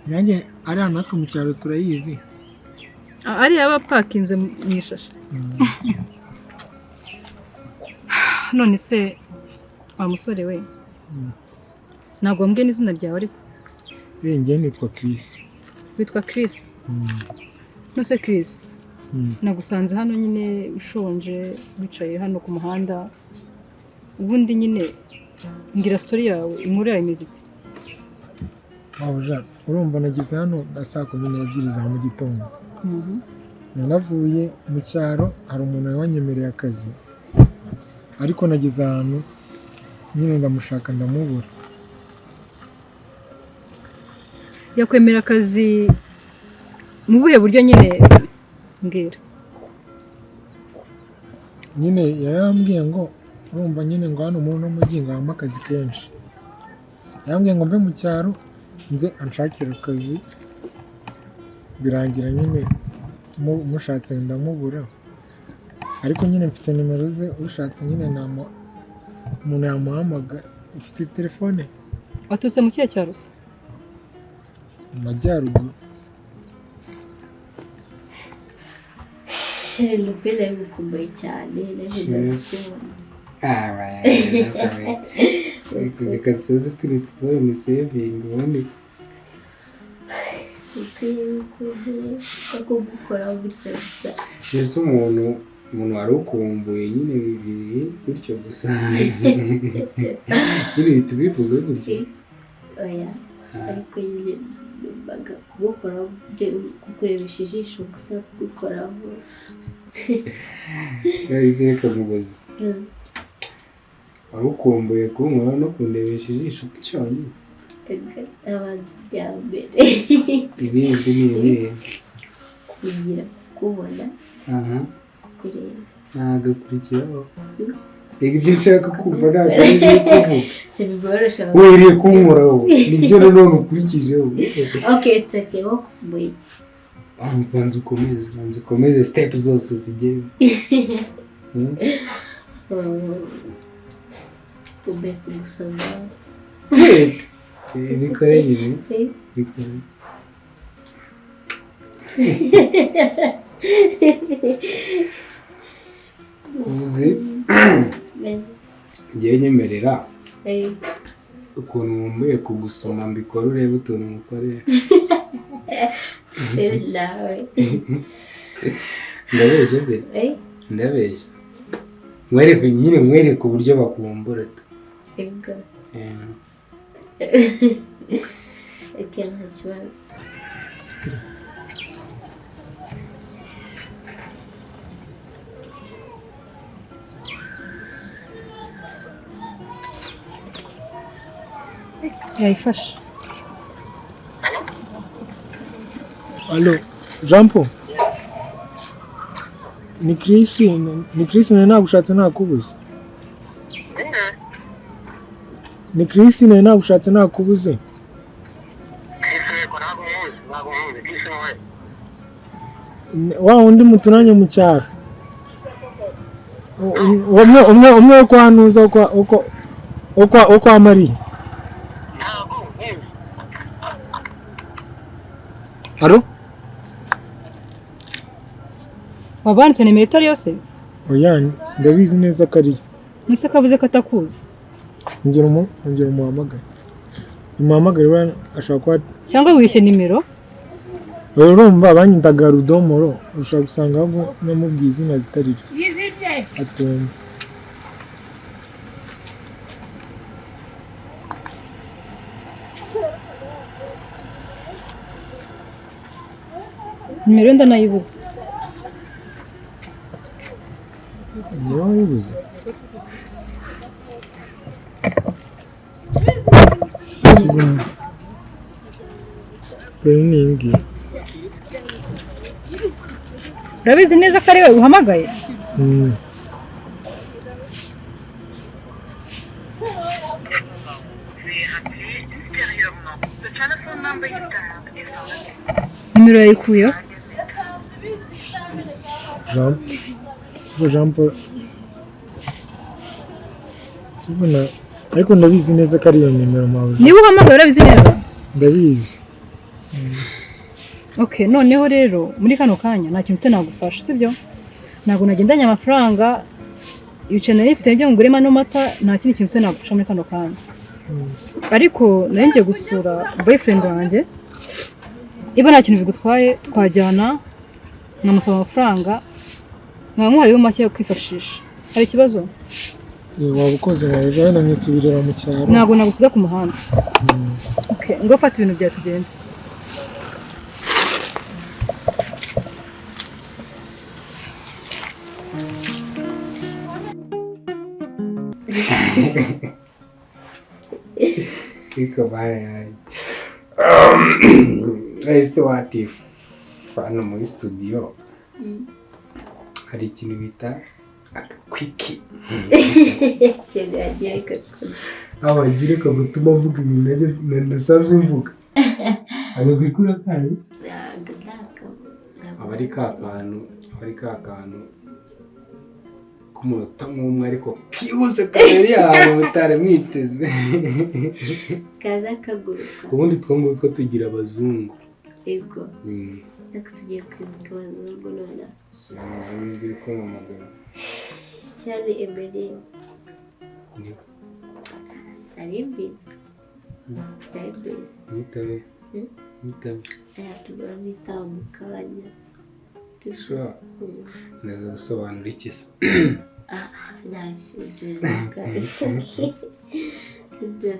Inyange ariya natwe mu cyaro turayizi. Ariya aba apakinze mu ishashi. None se wa musore we, ntabwo wambwiye n'izina ryawe ariko? Njye nitwa Chris. Witwa Chris? None Chris, nagusanze hano nyine ushonje, wicaye hano ku muhanda. Ubundi nyine ngira story yawe, inkuru yawe imeze ite? Wabuja, urumva nageze hano na saa 12 za mu gitondo. Nanavuye mu cyaro, hari umuntu wanyemereye akazi, ariko nageze ahantu nyine ndamushaka ndamubura. Yakwemera akazi mu buhe buryo nyine? Mbwira. Nyine yarambwiye ngo urumva nyine ngo hano muri uno mujyi ngo habamo akazi kenshi. Yarambwiye ngo mve mu cyaro nze anshakire akazi, birangira nyine mushatse ndamubura, ariko nyine mfite nimero ze, ushatse nyine umuntu yamuhamagara. Ufite telefone? Waturutse mu kihe cyaro se? Mu majyaruguru. Sheri, ukuri ndagukumbuye cyane, naje ndakubona. Reka nsoze turi tubone ni sevingi ubundi. Ukuri kugukora gutya gusa. Shese umuntu wari ukumbuye nyine bibiri gutyo gusa. Nyine bihita ubivuga gutyo. Oya, ariko nyine Numvaga kugukoraho, kukurebesha ijisho gusa, kugukoraho. Yahise reka mugozi. Wari ukumbuye kunkoraho no kundebesha ijisho cyonyine? Abanza ibya mbere. Ibindi ni ibihe? Kugira kukubona. Kukureba. Nagakurikiraho. Reka ibyo nshaka kumva ntabwo ari ibyo kuvuga. Sibigorosha. Wiriye kunkoraho. Nibyo nanone ukurikijeho. Okay, it's okay. Wakumbuye iki? Banza ukomeze, banza ukomeze step zose zigiye. Kumbuye kugusoma. Wait. Bikore nyine. Bikore. Uzi ngiye nyemerera ukuntu nkumbuye kugusoma mbikora urebe utuntu ngukorera. Ndabeshya se? Ndabeshya. Mwereke nyine, mwereke uburyo bakumbura tu. Ego. Okay, nta kibazo. Yayifashe. Allo, Jean Paul. Ni Chris, ni Chris nagushatse nakubuze. Ni Chris nagushatse nakubuze. Wa undi muturanye mu cyaro. Umwe umwe kwa nuza kwa kwa Marie. Alo? Wabanditse nimero itari yose? Oya, ndabizi neza ko ariyo. Nise ko avuze ko atakuzi. Ongera umuhamagare. Umuhamagare ashobora kuba cyangwa wishye nimero. Urumva banyitaga Rudomoro, ushobora gusanga ahubwo namubwiye izina ritari ryo. Atumva. Nimero ndanayibuze. Nimero wayibuze? Dore ni iyi ngiyi. Urabizi neza ko ari we uhamagaye? Nimero yayikuyeho? Jean Paul. Sibona ariko ndabizi neza ko ari iyo nimero mawe. Niba uhamagaye urabizi neza? Ndabizi. Okay, noneho rero muri kano kanya nta kintu mfite nagufasha, sibyo? Ntabwo nagendanye amafaranga, ibiceri nari mfite byo ngurema no mata, nta kindi kintu mfite nagufasha muri kano kanya. Ariko nari ngiye gusura boyfriend wanjye, iba nta kintu bigutwaye twajyana nkamusaba amafaranga nkamuhayeho make yo kwifashisha. Hari ikibazo? Waba ukoze waje wenda nkisubirira mu cyaro. Ntabwo nagusiga ku muhanda. Okay, ngo fata ibintu byawe tugende. Ariko baraye. Ese watifu hano muri studio hari ikintu bita agakwiki. Abagira kagutuma mvuga ibintu nasanzwe mvuga. Agakwiki urakazi? Aba ari ka kantu k'umunota nk'umwe ariko kihuse kabiri ahantu mutari mwiteze. Kaza kaguruka. Ubundi two ngutwo tugira abazungu. Yego. Ariko tugiye kwibuka abazungu nonaha. Sinzi kumpamagara. Cyane Emeline. Nari mbizi. Nari mbizi. Mwitabe. Mwitabe. Aya tugura mwitaba mu kabanya. Sure. Ndaza gusobanura iki se? Ah, ntacyo ibyo bivuga. Ibyo.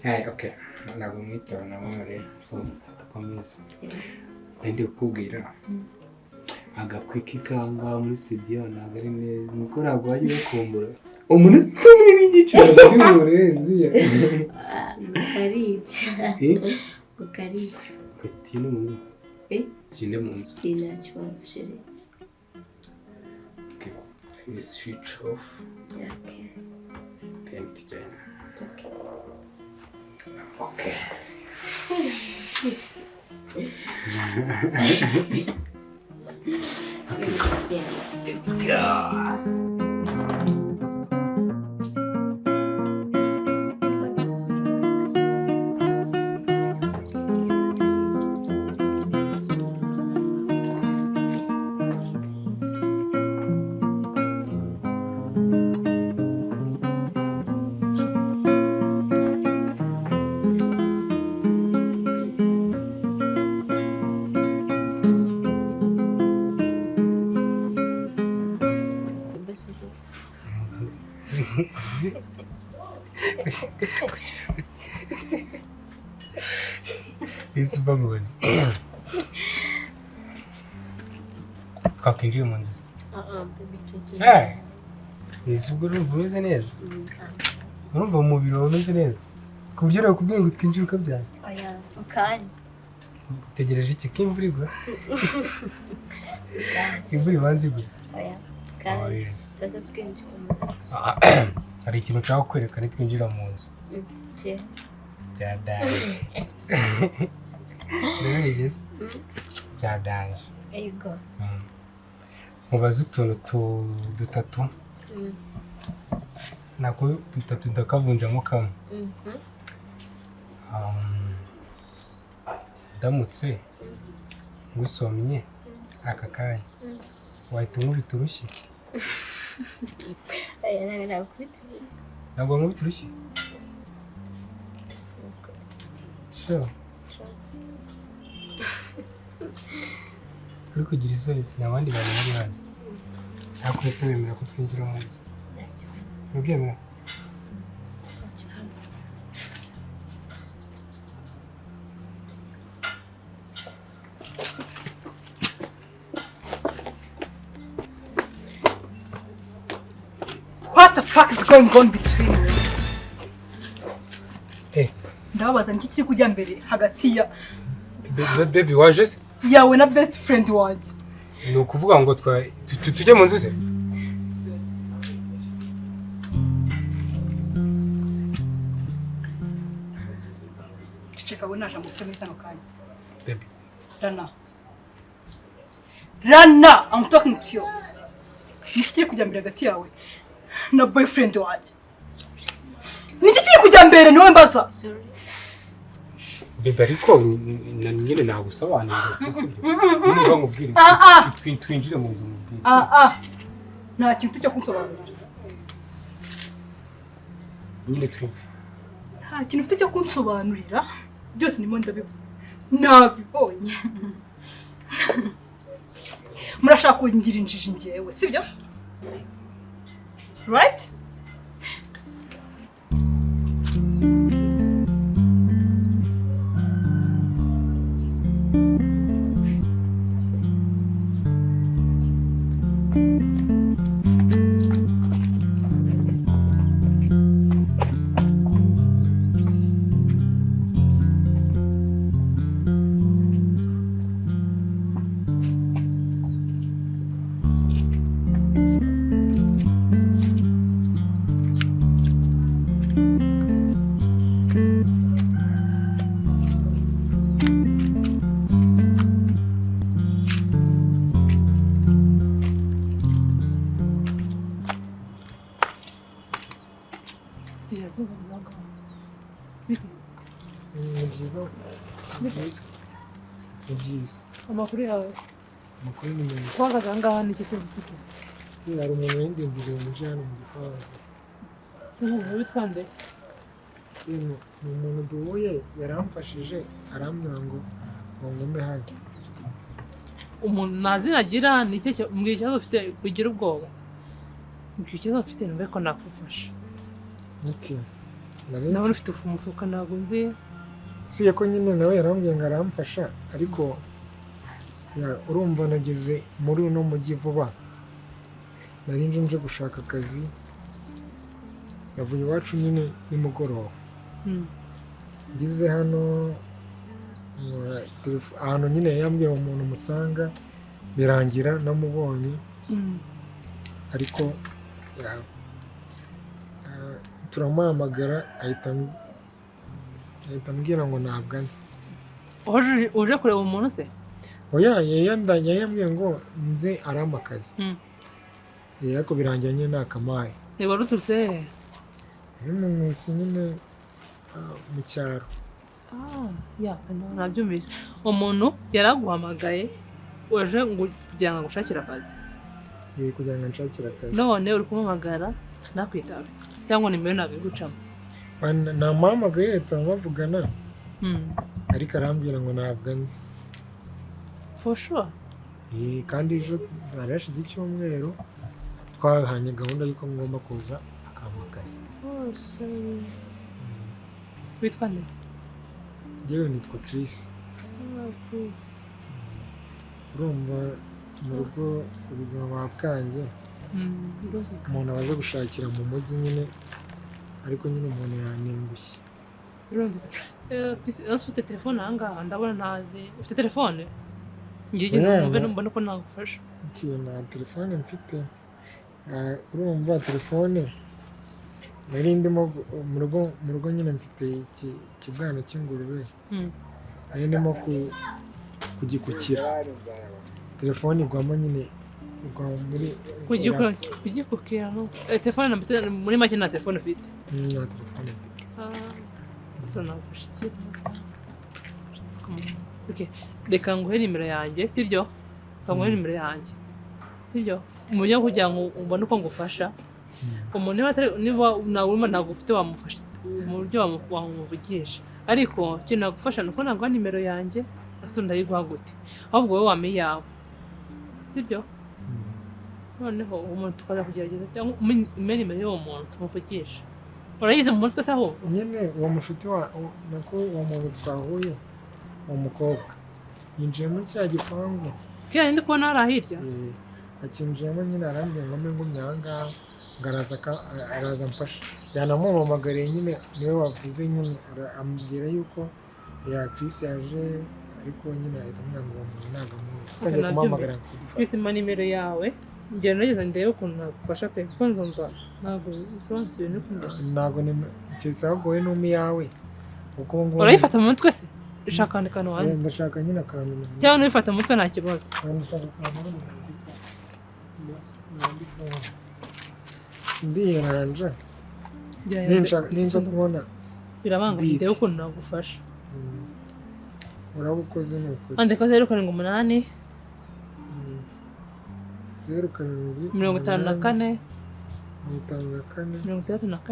Hey, okay, ntabwo mwitaba namwe so dukomeze. Ndi kukubwira agakwiki kanga muri studio ntabwo ari neza, nuko ntabwo wajya ugakumbura umunota umwe n'igice ntabwo ari burezi. Karica. Karica. Tugende mu nzu. Tugende mu nzu. Nta kibazo chéri. Okay, let me switch off. Okay. Then tugende. Okay. Okay. Yeah. Let's go. Twakwinjiye mu nzu. Ese ubwo urumva umeze neza? Urumva mu mubiri wawe umeze neza? Ku buryo nakubwira ngo twinjire ukabyanga? Oya, mukanya. Utegereje iki? Ko imvura igwa? Imvura ibanza igwa? Oya, mukanya. Tuza twinjira mu nzu. Hari ikintu nshaka kukwereka nitwinjira mu nzu. Bya danje. Ndabigeze? Bya danje. Yego. Mubaze utuntu dutatu. Nako dutatu ndakavunjamo kamwe. Ndamutse ngusomye aka kanya wahita unkubita urushyi? Ntabwo nkubita urushyi? Sure. Uri kugira isoni ni abandi bantu bari hano. Ariko uhita wemera ko twinjira mu nzu. Urabyemera? What the fuck is going on between you? Eh. Ndababaza niki kiri kujya mbere hagati ya Baby waje se? Yawe na best friend wanjye. Ni ukuvuga ngo tujye mu nzu se? Ceceka we naje ngo muri kano kanya. Baby. Rana. Rana, I'm talking to you. Niki kiri kujya mbere hagati yawe na boyfriend wanjye? Niki kiri kujya mbere niwe mbaza? Baby ariko nyine nagusobanurira sibyo? Niba nkubwira twinjire mu nzu mubwire. Nta kintu cyo kunsobanurira. Nyine twinjire. Nta kintu ufite cyo kunsobanurira byose ndimo ndabibona. Nabibonye. Murashaka kungira injiji njyewe, sibyo? Right? Ni byiza. Ni byiza. Amakuru yawe? Amakuru ni meza. Wahagaze aha ngaha ni iki kibazo ufite? Hari umuntu windindiriye uje hano mu gipangu. Umuntu witwa nde? Ni umuntu duhuye yaramfashije arambwira ngo ngume hano. Umuntu nta zina agira ni iki mbwira ikibazo ufite ugira ubwoba. Mbwira ikibazo ufite numve ko nakufasha. Okay. Ndabona ufite umufuka, ntabwo nzi. Usibye ko nyine nawe yarambwiye ngo aramfasha, ariko ya, urumva nageze muri uno mujyi vuba, nari nje gushaka akazi, navuye iwacu nyine nimugoroba. Ngeze hano ahantu nyine yambwiye umuntu musanga, birangira namubonye. Ariko ya, turamuhamagara ahita ambwira ngo ntabwo anzi. Uje kureba umuntu se? Oya, yambwiye ngo nze arampa akazi. Ariko birangira nyine nakamaye. Ni wari uturutse hehe? Ni mu Nkusi nyine, mu cyaro. Ya, nabyumvise. Umuntu yaraguhamagaye waje ngo kugira ngo agushakire akazi. Kugira ngo nshakire akazi. None uri kumuhamagara nakwitabe cyangwa nimero ntabwo iri gucamo? Namuhamagaye turamuvugana, ariko arambwira ngo ntabwo anzi. For sure? Kandi ejo hari hashize icyumweru twahanye gahunda y'uko ngomba kuza akampa akazi. Oh, sorry. Witwa nde se? Njyewe nitwa Chris. Oh, Chris. Urumva mu rugo ubuzima bwakanze, umuntu abaje gushakira mu mujyi nyine, ariko nyine umuntu yanengushye. Chris, ufite telefone aha ngaha? Ndabona ntazi. Ufite telefone? Ngiye ikintu numve mbona ko nagufasha. Nta telefone mfite. Urumva telefone nari ndimo mu rugo nyine mfite ikibwana cy'ingurube. Nari ndimo kugikukira. Telefone igwamo nyine, igwa muri kugikukira no. Telefone na muri make nta telefone ufite? Nta telefone mfite. So nagufasha iki? Okay, reka nguhe nimero yanjye, sibyo? Reka nguhe nimero yanjye, sibyo? Mu buryo kugira ngo ubone uko ngufasha. Umuntu niba ntabwo ufite wamufasha mu buryo wamuvugisha, ariko ikintu nagufasha ni uko naguha nimero yanjye, ese ndayiguha gute? Ahubwo wowe wampa iyawe, sibyo? Noneho uwo muntu tukaza kugerageza, cyangwa umpe nimero y'uwo muntu tumuvugisha. Urayizi mu mutwe se ahubwo? Nyine uwo mushuti wa nako uwo muntu twahuye, uwo mukobwa yinjiye muri cya gipangu. Kiriya ndi kubona hariya hirya? Akinjiyemo nyine arambwira ngo mbe ngumye aha ngaha, ngo araza amfasha. Yanamuhamagariye nyine, niwe wavuze nyine, ambwira yuko ya Chris yaje, ariko nyine ahita ambwira ngo uwo muntu ntabwo amuzi. Twajya kumuhamagara kudufasha. Chris, mpa nimero yawe, ngenda nageze ndebe ukuntu nagufasha pe, kuko nzumva ntabwo bisobanukiwe n'ukuntu. Ntabwo keretse ahubwo wowe n'umpa iyawe. Urayifata mu mutwe se? Ushaka akantu wanjye? Ndashaka nyine akantu. Cyangwa n'ubifata mu mutwe nta kibazo. Ndashaka akantu ndiyeranja. Ninza kubona birabanga ndebe ukuntu nagufasha. Uraba ukoze ni ukuri. Andika 0 7 8 0 7 54 54 67 67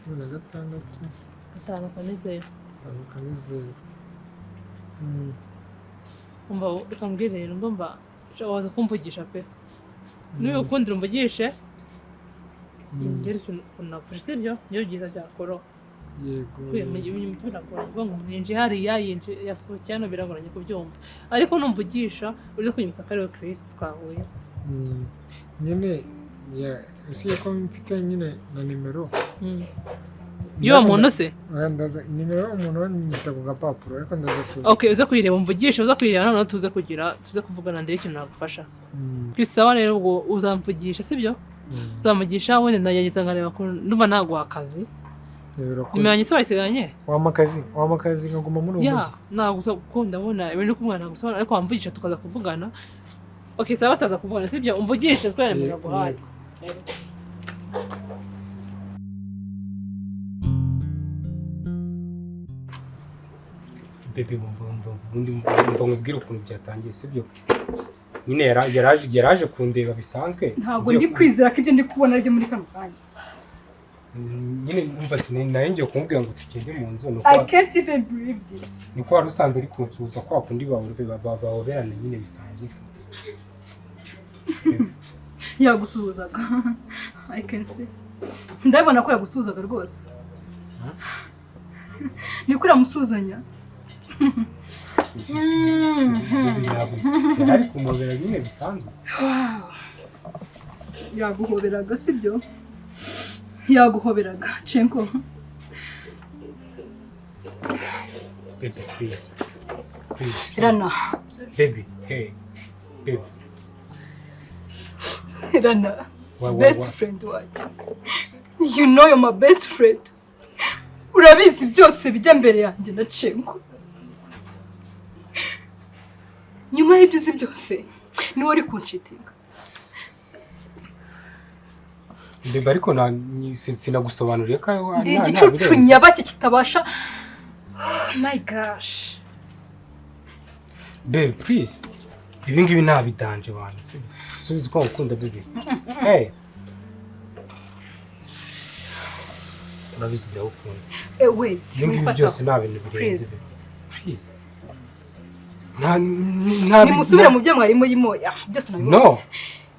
16 16 5 4 0 5 4 0. Umva reka mbwire rero, ndumva waza kumvugisha pe. Niba ukundira umvugishe, ngere ukuntu nagufasha, sibyo? Niyo byiza byakoroha. Yego. Biragoranye kuvuga ngo umuntu yinjiye hariya, yinjiye yasohokeye hano, biragoranye kubyumva. Ariko numvugisha uze kunyibutsa ko ariwe Chris twahuye. Nyine usibye ko mfite nyine na nimero y'uwo muntu se? Ndaza nimero y'uwo muntu nyita ku gapapuro, ariko ndaza kuza. Okay, uze kuyireba umvugishe, uze kuyireba noneho tuze kugira tuze kuvugana ndebe ikintu nagufasha. Chris, sawa rero ubwo uzamvugisha, sibyo? Uzamugisha wenda ndagerageza nkareba ko ndumva naguha akazi. Nimero yanjye se wayisiganye? Wampa akazi nkaguma muri uwo mujyi. Nagusa kuko ndabona ibintu kumwana nagusobanura, ariko wamvugisha tukaza kuvugana. Okay, sawa bataza kuvugana, sibyo? Umvugishe twere nimero naguhaye. Baby, umva nkubwire ukuntu byatangiye, sibyo? Nyine yaraje kundeba bisanzwe. Ntabwo ndi kwizera ko ibyo ndi kubona aribyo muri kano kanya. Nyine umva sinari ngiye kumubwira ngo tugende mu nzu, I can't even believe this. Niko wari usanze ari kunsuhuza kwa kundi bahoberana nyine bisanzwe. Yagusuhuzaga. I can see. Ndabibona ko yagusuhuzaga rwose. Niko uramusuhuzanya. Yari kumubera nyine bisanzwe. Wow. Yaguhoberaga sibyo? Yaguhoberaga Cenko. Baby, please. Please. Rana. Baby, hey. Baby. Rana. Why, Best why? friend wanjye. You know you're my best friend. Urabizi byose bijya mbere yanjye na Cenko. Nyuma y'ibyo uzi byose, niwe uri kunshitinga. Baby, ariko sinagusobanuriye ko Ndi igicucu nyabake kitabasha. Oh my gosh. Baby, please. Ibi ngibi nta bidanje wanjye. Subiza uko ngukunda baby. Hey. Urabizi ndagukunda. Wait. Ibi ngibi wifata. byose nta bintu birenze. Please. Please. Nta Nimusubire mu byo mwari murimo. Byose nabibonye. No.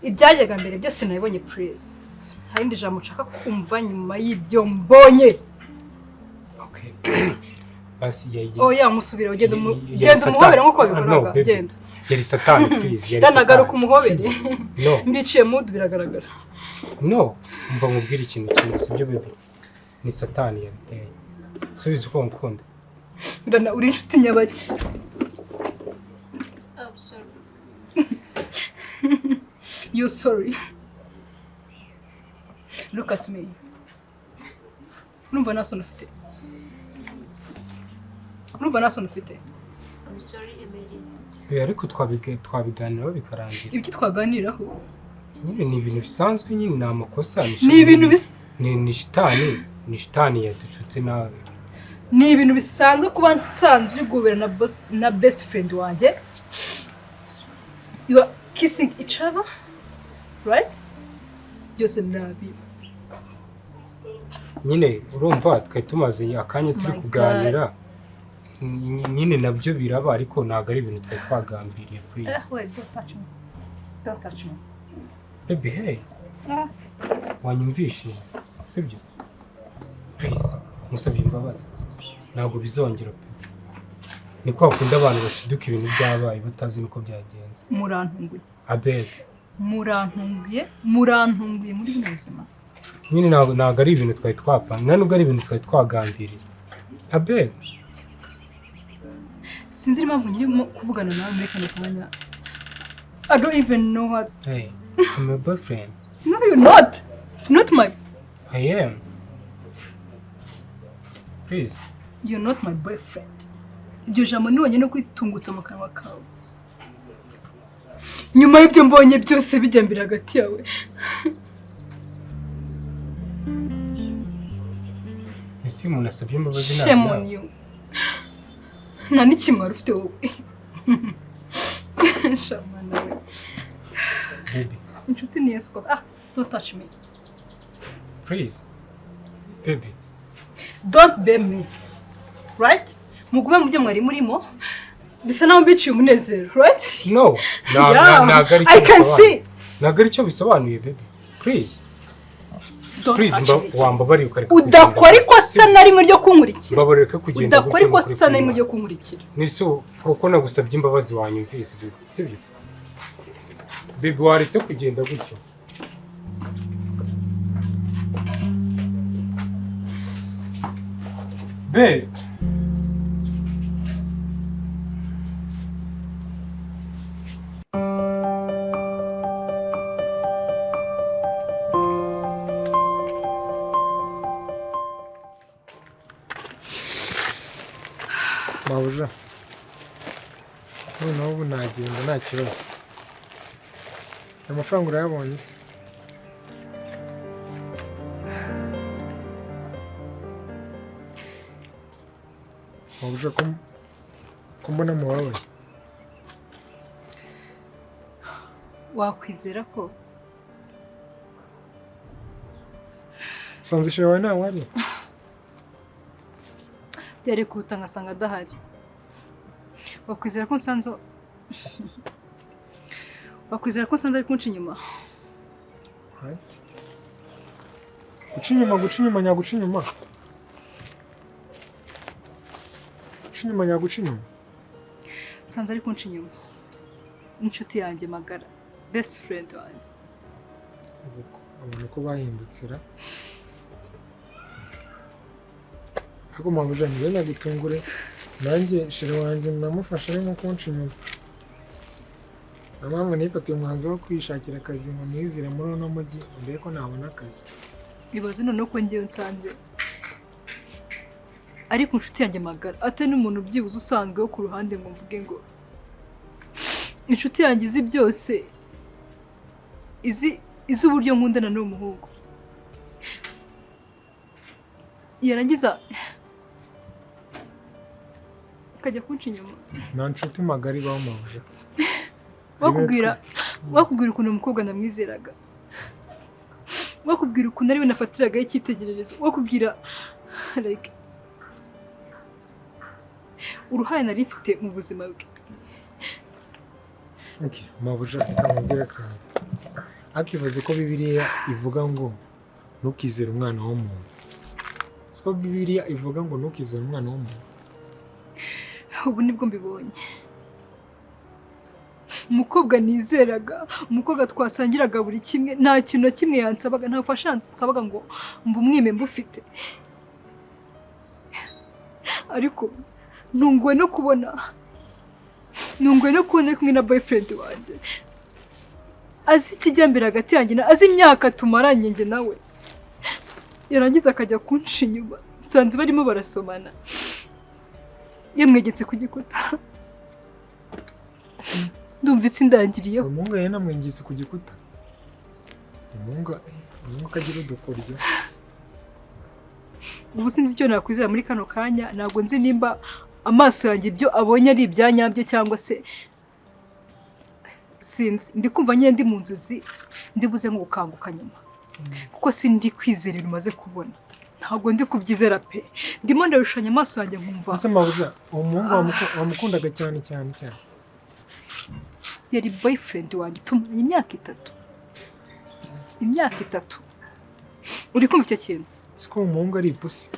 Ibyajyaga mbere byose nabibonye please. Nta rindi jambo nshaka kumva nyuma y'ibyo mbonye. Okay. Basi yeah. Oh yeah, musubire ugenda Yari umuhobere nk'uko satani. wabikoraga. No, baby. Genda. Yari satani please. Yari Ranagaruka satani. umuhobere. No. Mbiciye mudu biragaragara. No. Umva nkubwire ikintu kimwe sibyo baby. Ni satani yabiteye. Subiza uko ngukunda. Rana uri inshuti nyabaki. I'm sorry. You're sorry. Look at me. Urumva nta soni ufite? Urumva nta soni ufite? I'm sorry, Emily. Baby, ariko twabiganiraho bikarangira. Ibyo twaganiraho Nyine ni ibintu bisanzwe nyine ni amakosa. ni ibintu bisa ni shitani, ni shitani yadushutse nawe. Ni ibintu bisanzwe kuba nsanzwe ugobera na boss, na best friend wanjye. You are kissing each other, right? Byose nabi. Nyine urumva twari tumaze akanya turi My kuganira. Nyine nabyo biraba ariko ntabwo ari ibintu twari twagambiriye please. Wait, don't touch me. Don't touch me. Baby, hey. Wanyumvishije sibyo? Please, musabye imbabazi. Ntabwo bizongera pe. Ni kwa kundi abantu bashiduka ibintu byabaye batazi nuko byagenze. Murantunguye. Abel, Murantunguye, murantunguye muri buno buzima. nyine ntabwo ari ibintu twari twapanga, nta nubwo ari ibintu twari twagambiriye. Abel, Sinzi impamvu nkirimo kuvugana nawe muri kano kanya. I don't even know what. Hey, I'm your boyfriend. No, you're not. Not my. I am. Please. You're not my boyfriend. Iryo jambo ni wenyine kwitungutsa mu kanwa kawe. Nyuma y'ibyo mbonye byose bijya mbere hagati yawe. Ese umuntu asabye imbabazi Shame on you. Nta n'ikimwaro ufite wowe. Shama nawe. Baby, Inshuti ni Yesu koko. Ah, don't touch me. please. Baby. Don't blame me. Right? Mugume mu byo mwari murimo. Bisa naho mbiciye umunezero, right? No. Yeah. Ntabwo ari I cyo can bisobanuye. see. Ntabwo ari cyo bisobanuye, baby. Please. Don't Please, touch me. wambabariye ukareka Udakora ikosa na rimwe ryo kunkurikira. Mbabarira ko kugenda Udakora ikosa na rimwe ryo kunkurikira. Nise kuko nagusabye imbabazi wanyumvise baby. Sibyo? Baby waretse kugenda gutyo. Babe. Mabuja, noneho ubu nagenda nta kibazo. Amafaranga urayabonye se? Mabuja, ko mbona mubabaye? Wakwizera ko Usanze ishyura wawe ntawe uhari? Byari kuruta ngasanga adahari. Wakwizera ko nsanze ari kunca inyuma. What? Guca inyuma, guca inyuma, nyaguca inyuma. Guca inyuma, nyaguca inyuma. Nsanze ari kunca inyuma n'inshuti yanjye magara, best friend wanjye. Abantu ko bahindutse ra. Ariko mabuja njye nagutungure, nanjye sheri wanjye namufashe arimo kunca inyuma. Niyo mpamvu nifatiye umwanzuro wo kwishakira akazi ngo nizire muri uno mujyi ndebe ko nabona akazi. Ibaze noneho ko ngewe nsanze ariko inshuti yanjye magara, atari n'umuntu byibuze usanzwe wo ku ruhande ngo mvuge ngo inshuti yanjye izi byose, izi uburyo nkundana n'uwo muhungu, yarangiza akajya kunca inyuma. Nta nshuti magara ibaho mabuja. Wakubwira ukuntu umukobwa namwizeraga, wakubwira ukuntu ariwe nafatiragaho icyitegererezo, wakubwira like uruhare nari mfite mu buzima bwe. Okay, mabuja reka nkubwire akantu. Akibaze ko Bibiliya ivuga ngo ntukizere umwana w'umuntu. Siko Bibiliya ivuga ngo ntukizere umwana w'umuntu. Ubu nibwo mbibonye. Umukobwa nizeraga, umukobwa twasangiraga buri kimwe, nta kintu na kimwe yansabaga, nta bufasha yansabaga ngo mbumwime mbufite. Ariko ntunguwe no kubona ari kumwe na boyfriend wanjye, azi ikijyambere hagati yanjye, azi imyaka tumaranye njye nawe, yarangiza akajya kunca inyuma. Nsanze barimo barasomana, yamwegetse ku gikuta. Ndumva itsindangiriyeho. Umuhungu yari namwegetse ku gikuta. Umuhungu akagira udukoryo. Ubu sinzi icyo nakwizera muri kano kanya, ntabwo nzi nimba amaso yanjye ibyo abonye ari ibyanyabyo cyangwa se sinzi. Ndi kumva nyine ndi mu nzozi, ndibuze nko gukanguka nyuma, kuko sindi kwizera ibintu maze kubona. Ntabwo ndi kubyizera pe, ndimo ndarushanya amaso yanjye nkumva. Ese mabuja, uwo muhungu wamukundaga cyane cyane cyane? Yari boyfriend wanjye tumaranye imyaka 3. Imyaka 3. Uri kumva icyo kintu? Siko umuhungu ari ipusi.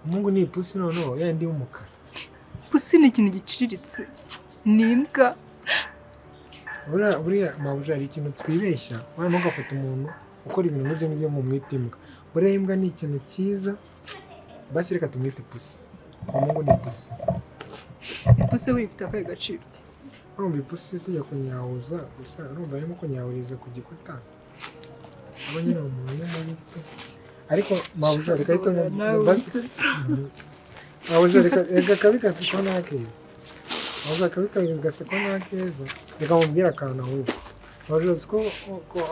Umuhungu ni ipusi noneho yandi y'umukara. Ipusi ni ikintu giciriritse. Ni imbwa. Buriya mabuja hari ikintu twibeshya, buriya ntugafate umuntu ukora ibintu nk'ibyo ngibyo ngo umwite imbwa. Buriya imbwa ni ikintu cyiza, basi reka tumwite ipusi. Umuhungu ni ipusi. Ipusi we ifite akahe gaciro? Urumva ipusi zijya kunyahuza gusa, urumva arimo kunyahuriza ku gikuta. Aba nyine umuntu mubi. Ariko mabuja reka ahita basi. Mabuja reka kabi gasekwa n'akeza. Mabuja kabi gasekwa n'akeza. Reka mubwire akantu ahubwo. Mabuja uzi ko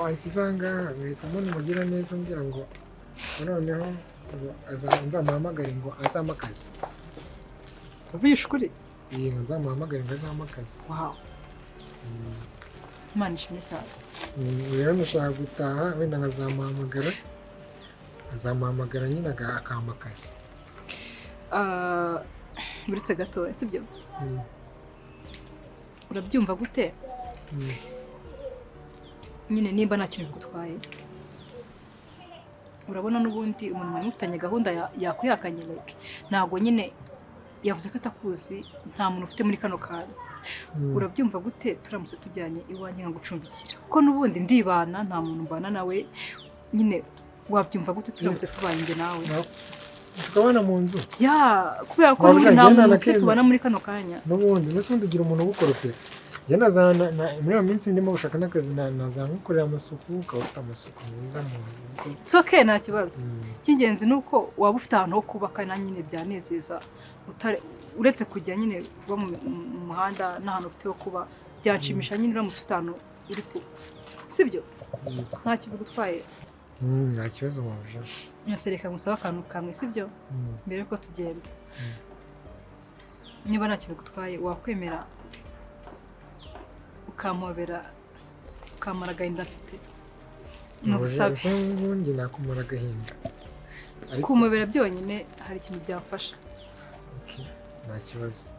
ansize aha ngaha nkahita mbona umugira neza mbwira ngo noneho nzamuhamagare ngo azampe akazi. Uvugisha ukuri? Yego, nzamuhamagare ngo azampe akazi. Wow. Imana ishimwe cyane. Rero ndashaka gutaha wenda nkazamuhamagara. Azamuhamagara nyine akampa akazi. Uretse gatoya, sibyo? Urabyumva gute? Nyine nimba nta kintu bigutwaye, urabona n'ubundi umuntu mwari mufitanye gahunda yakwihakanye, like ntabwo nyine yavuze ko atakuzi, nta muntu ufite muri kano kanya. Urabyumva gute turamutse tujyanye iwanjye nkagucumbikira? Kuko n'ubundi ndibana, nta muntu mbana nawe nyine. Wabyumva gute turamutse tubanye njye nawe? Tukabana mu nzu? Ya, kubera ko nta muntu ufite tubana muri kano kanya. N'ubundi mbese ubundi ugira umuntu ugukoropera. Njye nazana muri iyo minsi ndimo gushaka n'akazi, nazamukorera amasuku, ukaba ufite amasuku meza mu nzu. It's okay, nta kibazo. Icy'ingenzi ni uko waba ufite ahantu ho kubaka, na nyine byanezeza, uretse kujya nyine kuba mu muhanda n'ahantu ufite ho kuba, byanshimisha nyine uramutse ufite ahantu uri kuba. Sibyo? Nta kibigutwaye. Nta kibazo mabuja. Nyasereka ngusaba akantu kamwe, sibyo? Mbere yuko tugenda. Niba nta kibigutwaye wakwemera ukampobera, ukamara agahinda mfite? Ni ubusabe. Ubundi nakumara agahinda. Kumpobera byonyine hari ikintu byamfasha. Nta kibazo.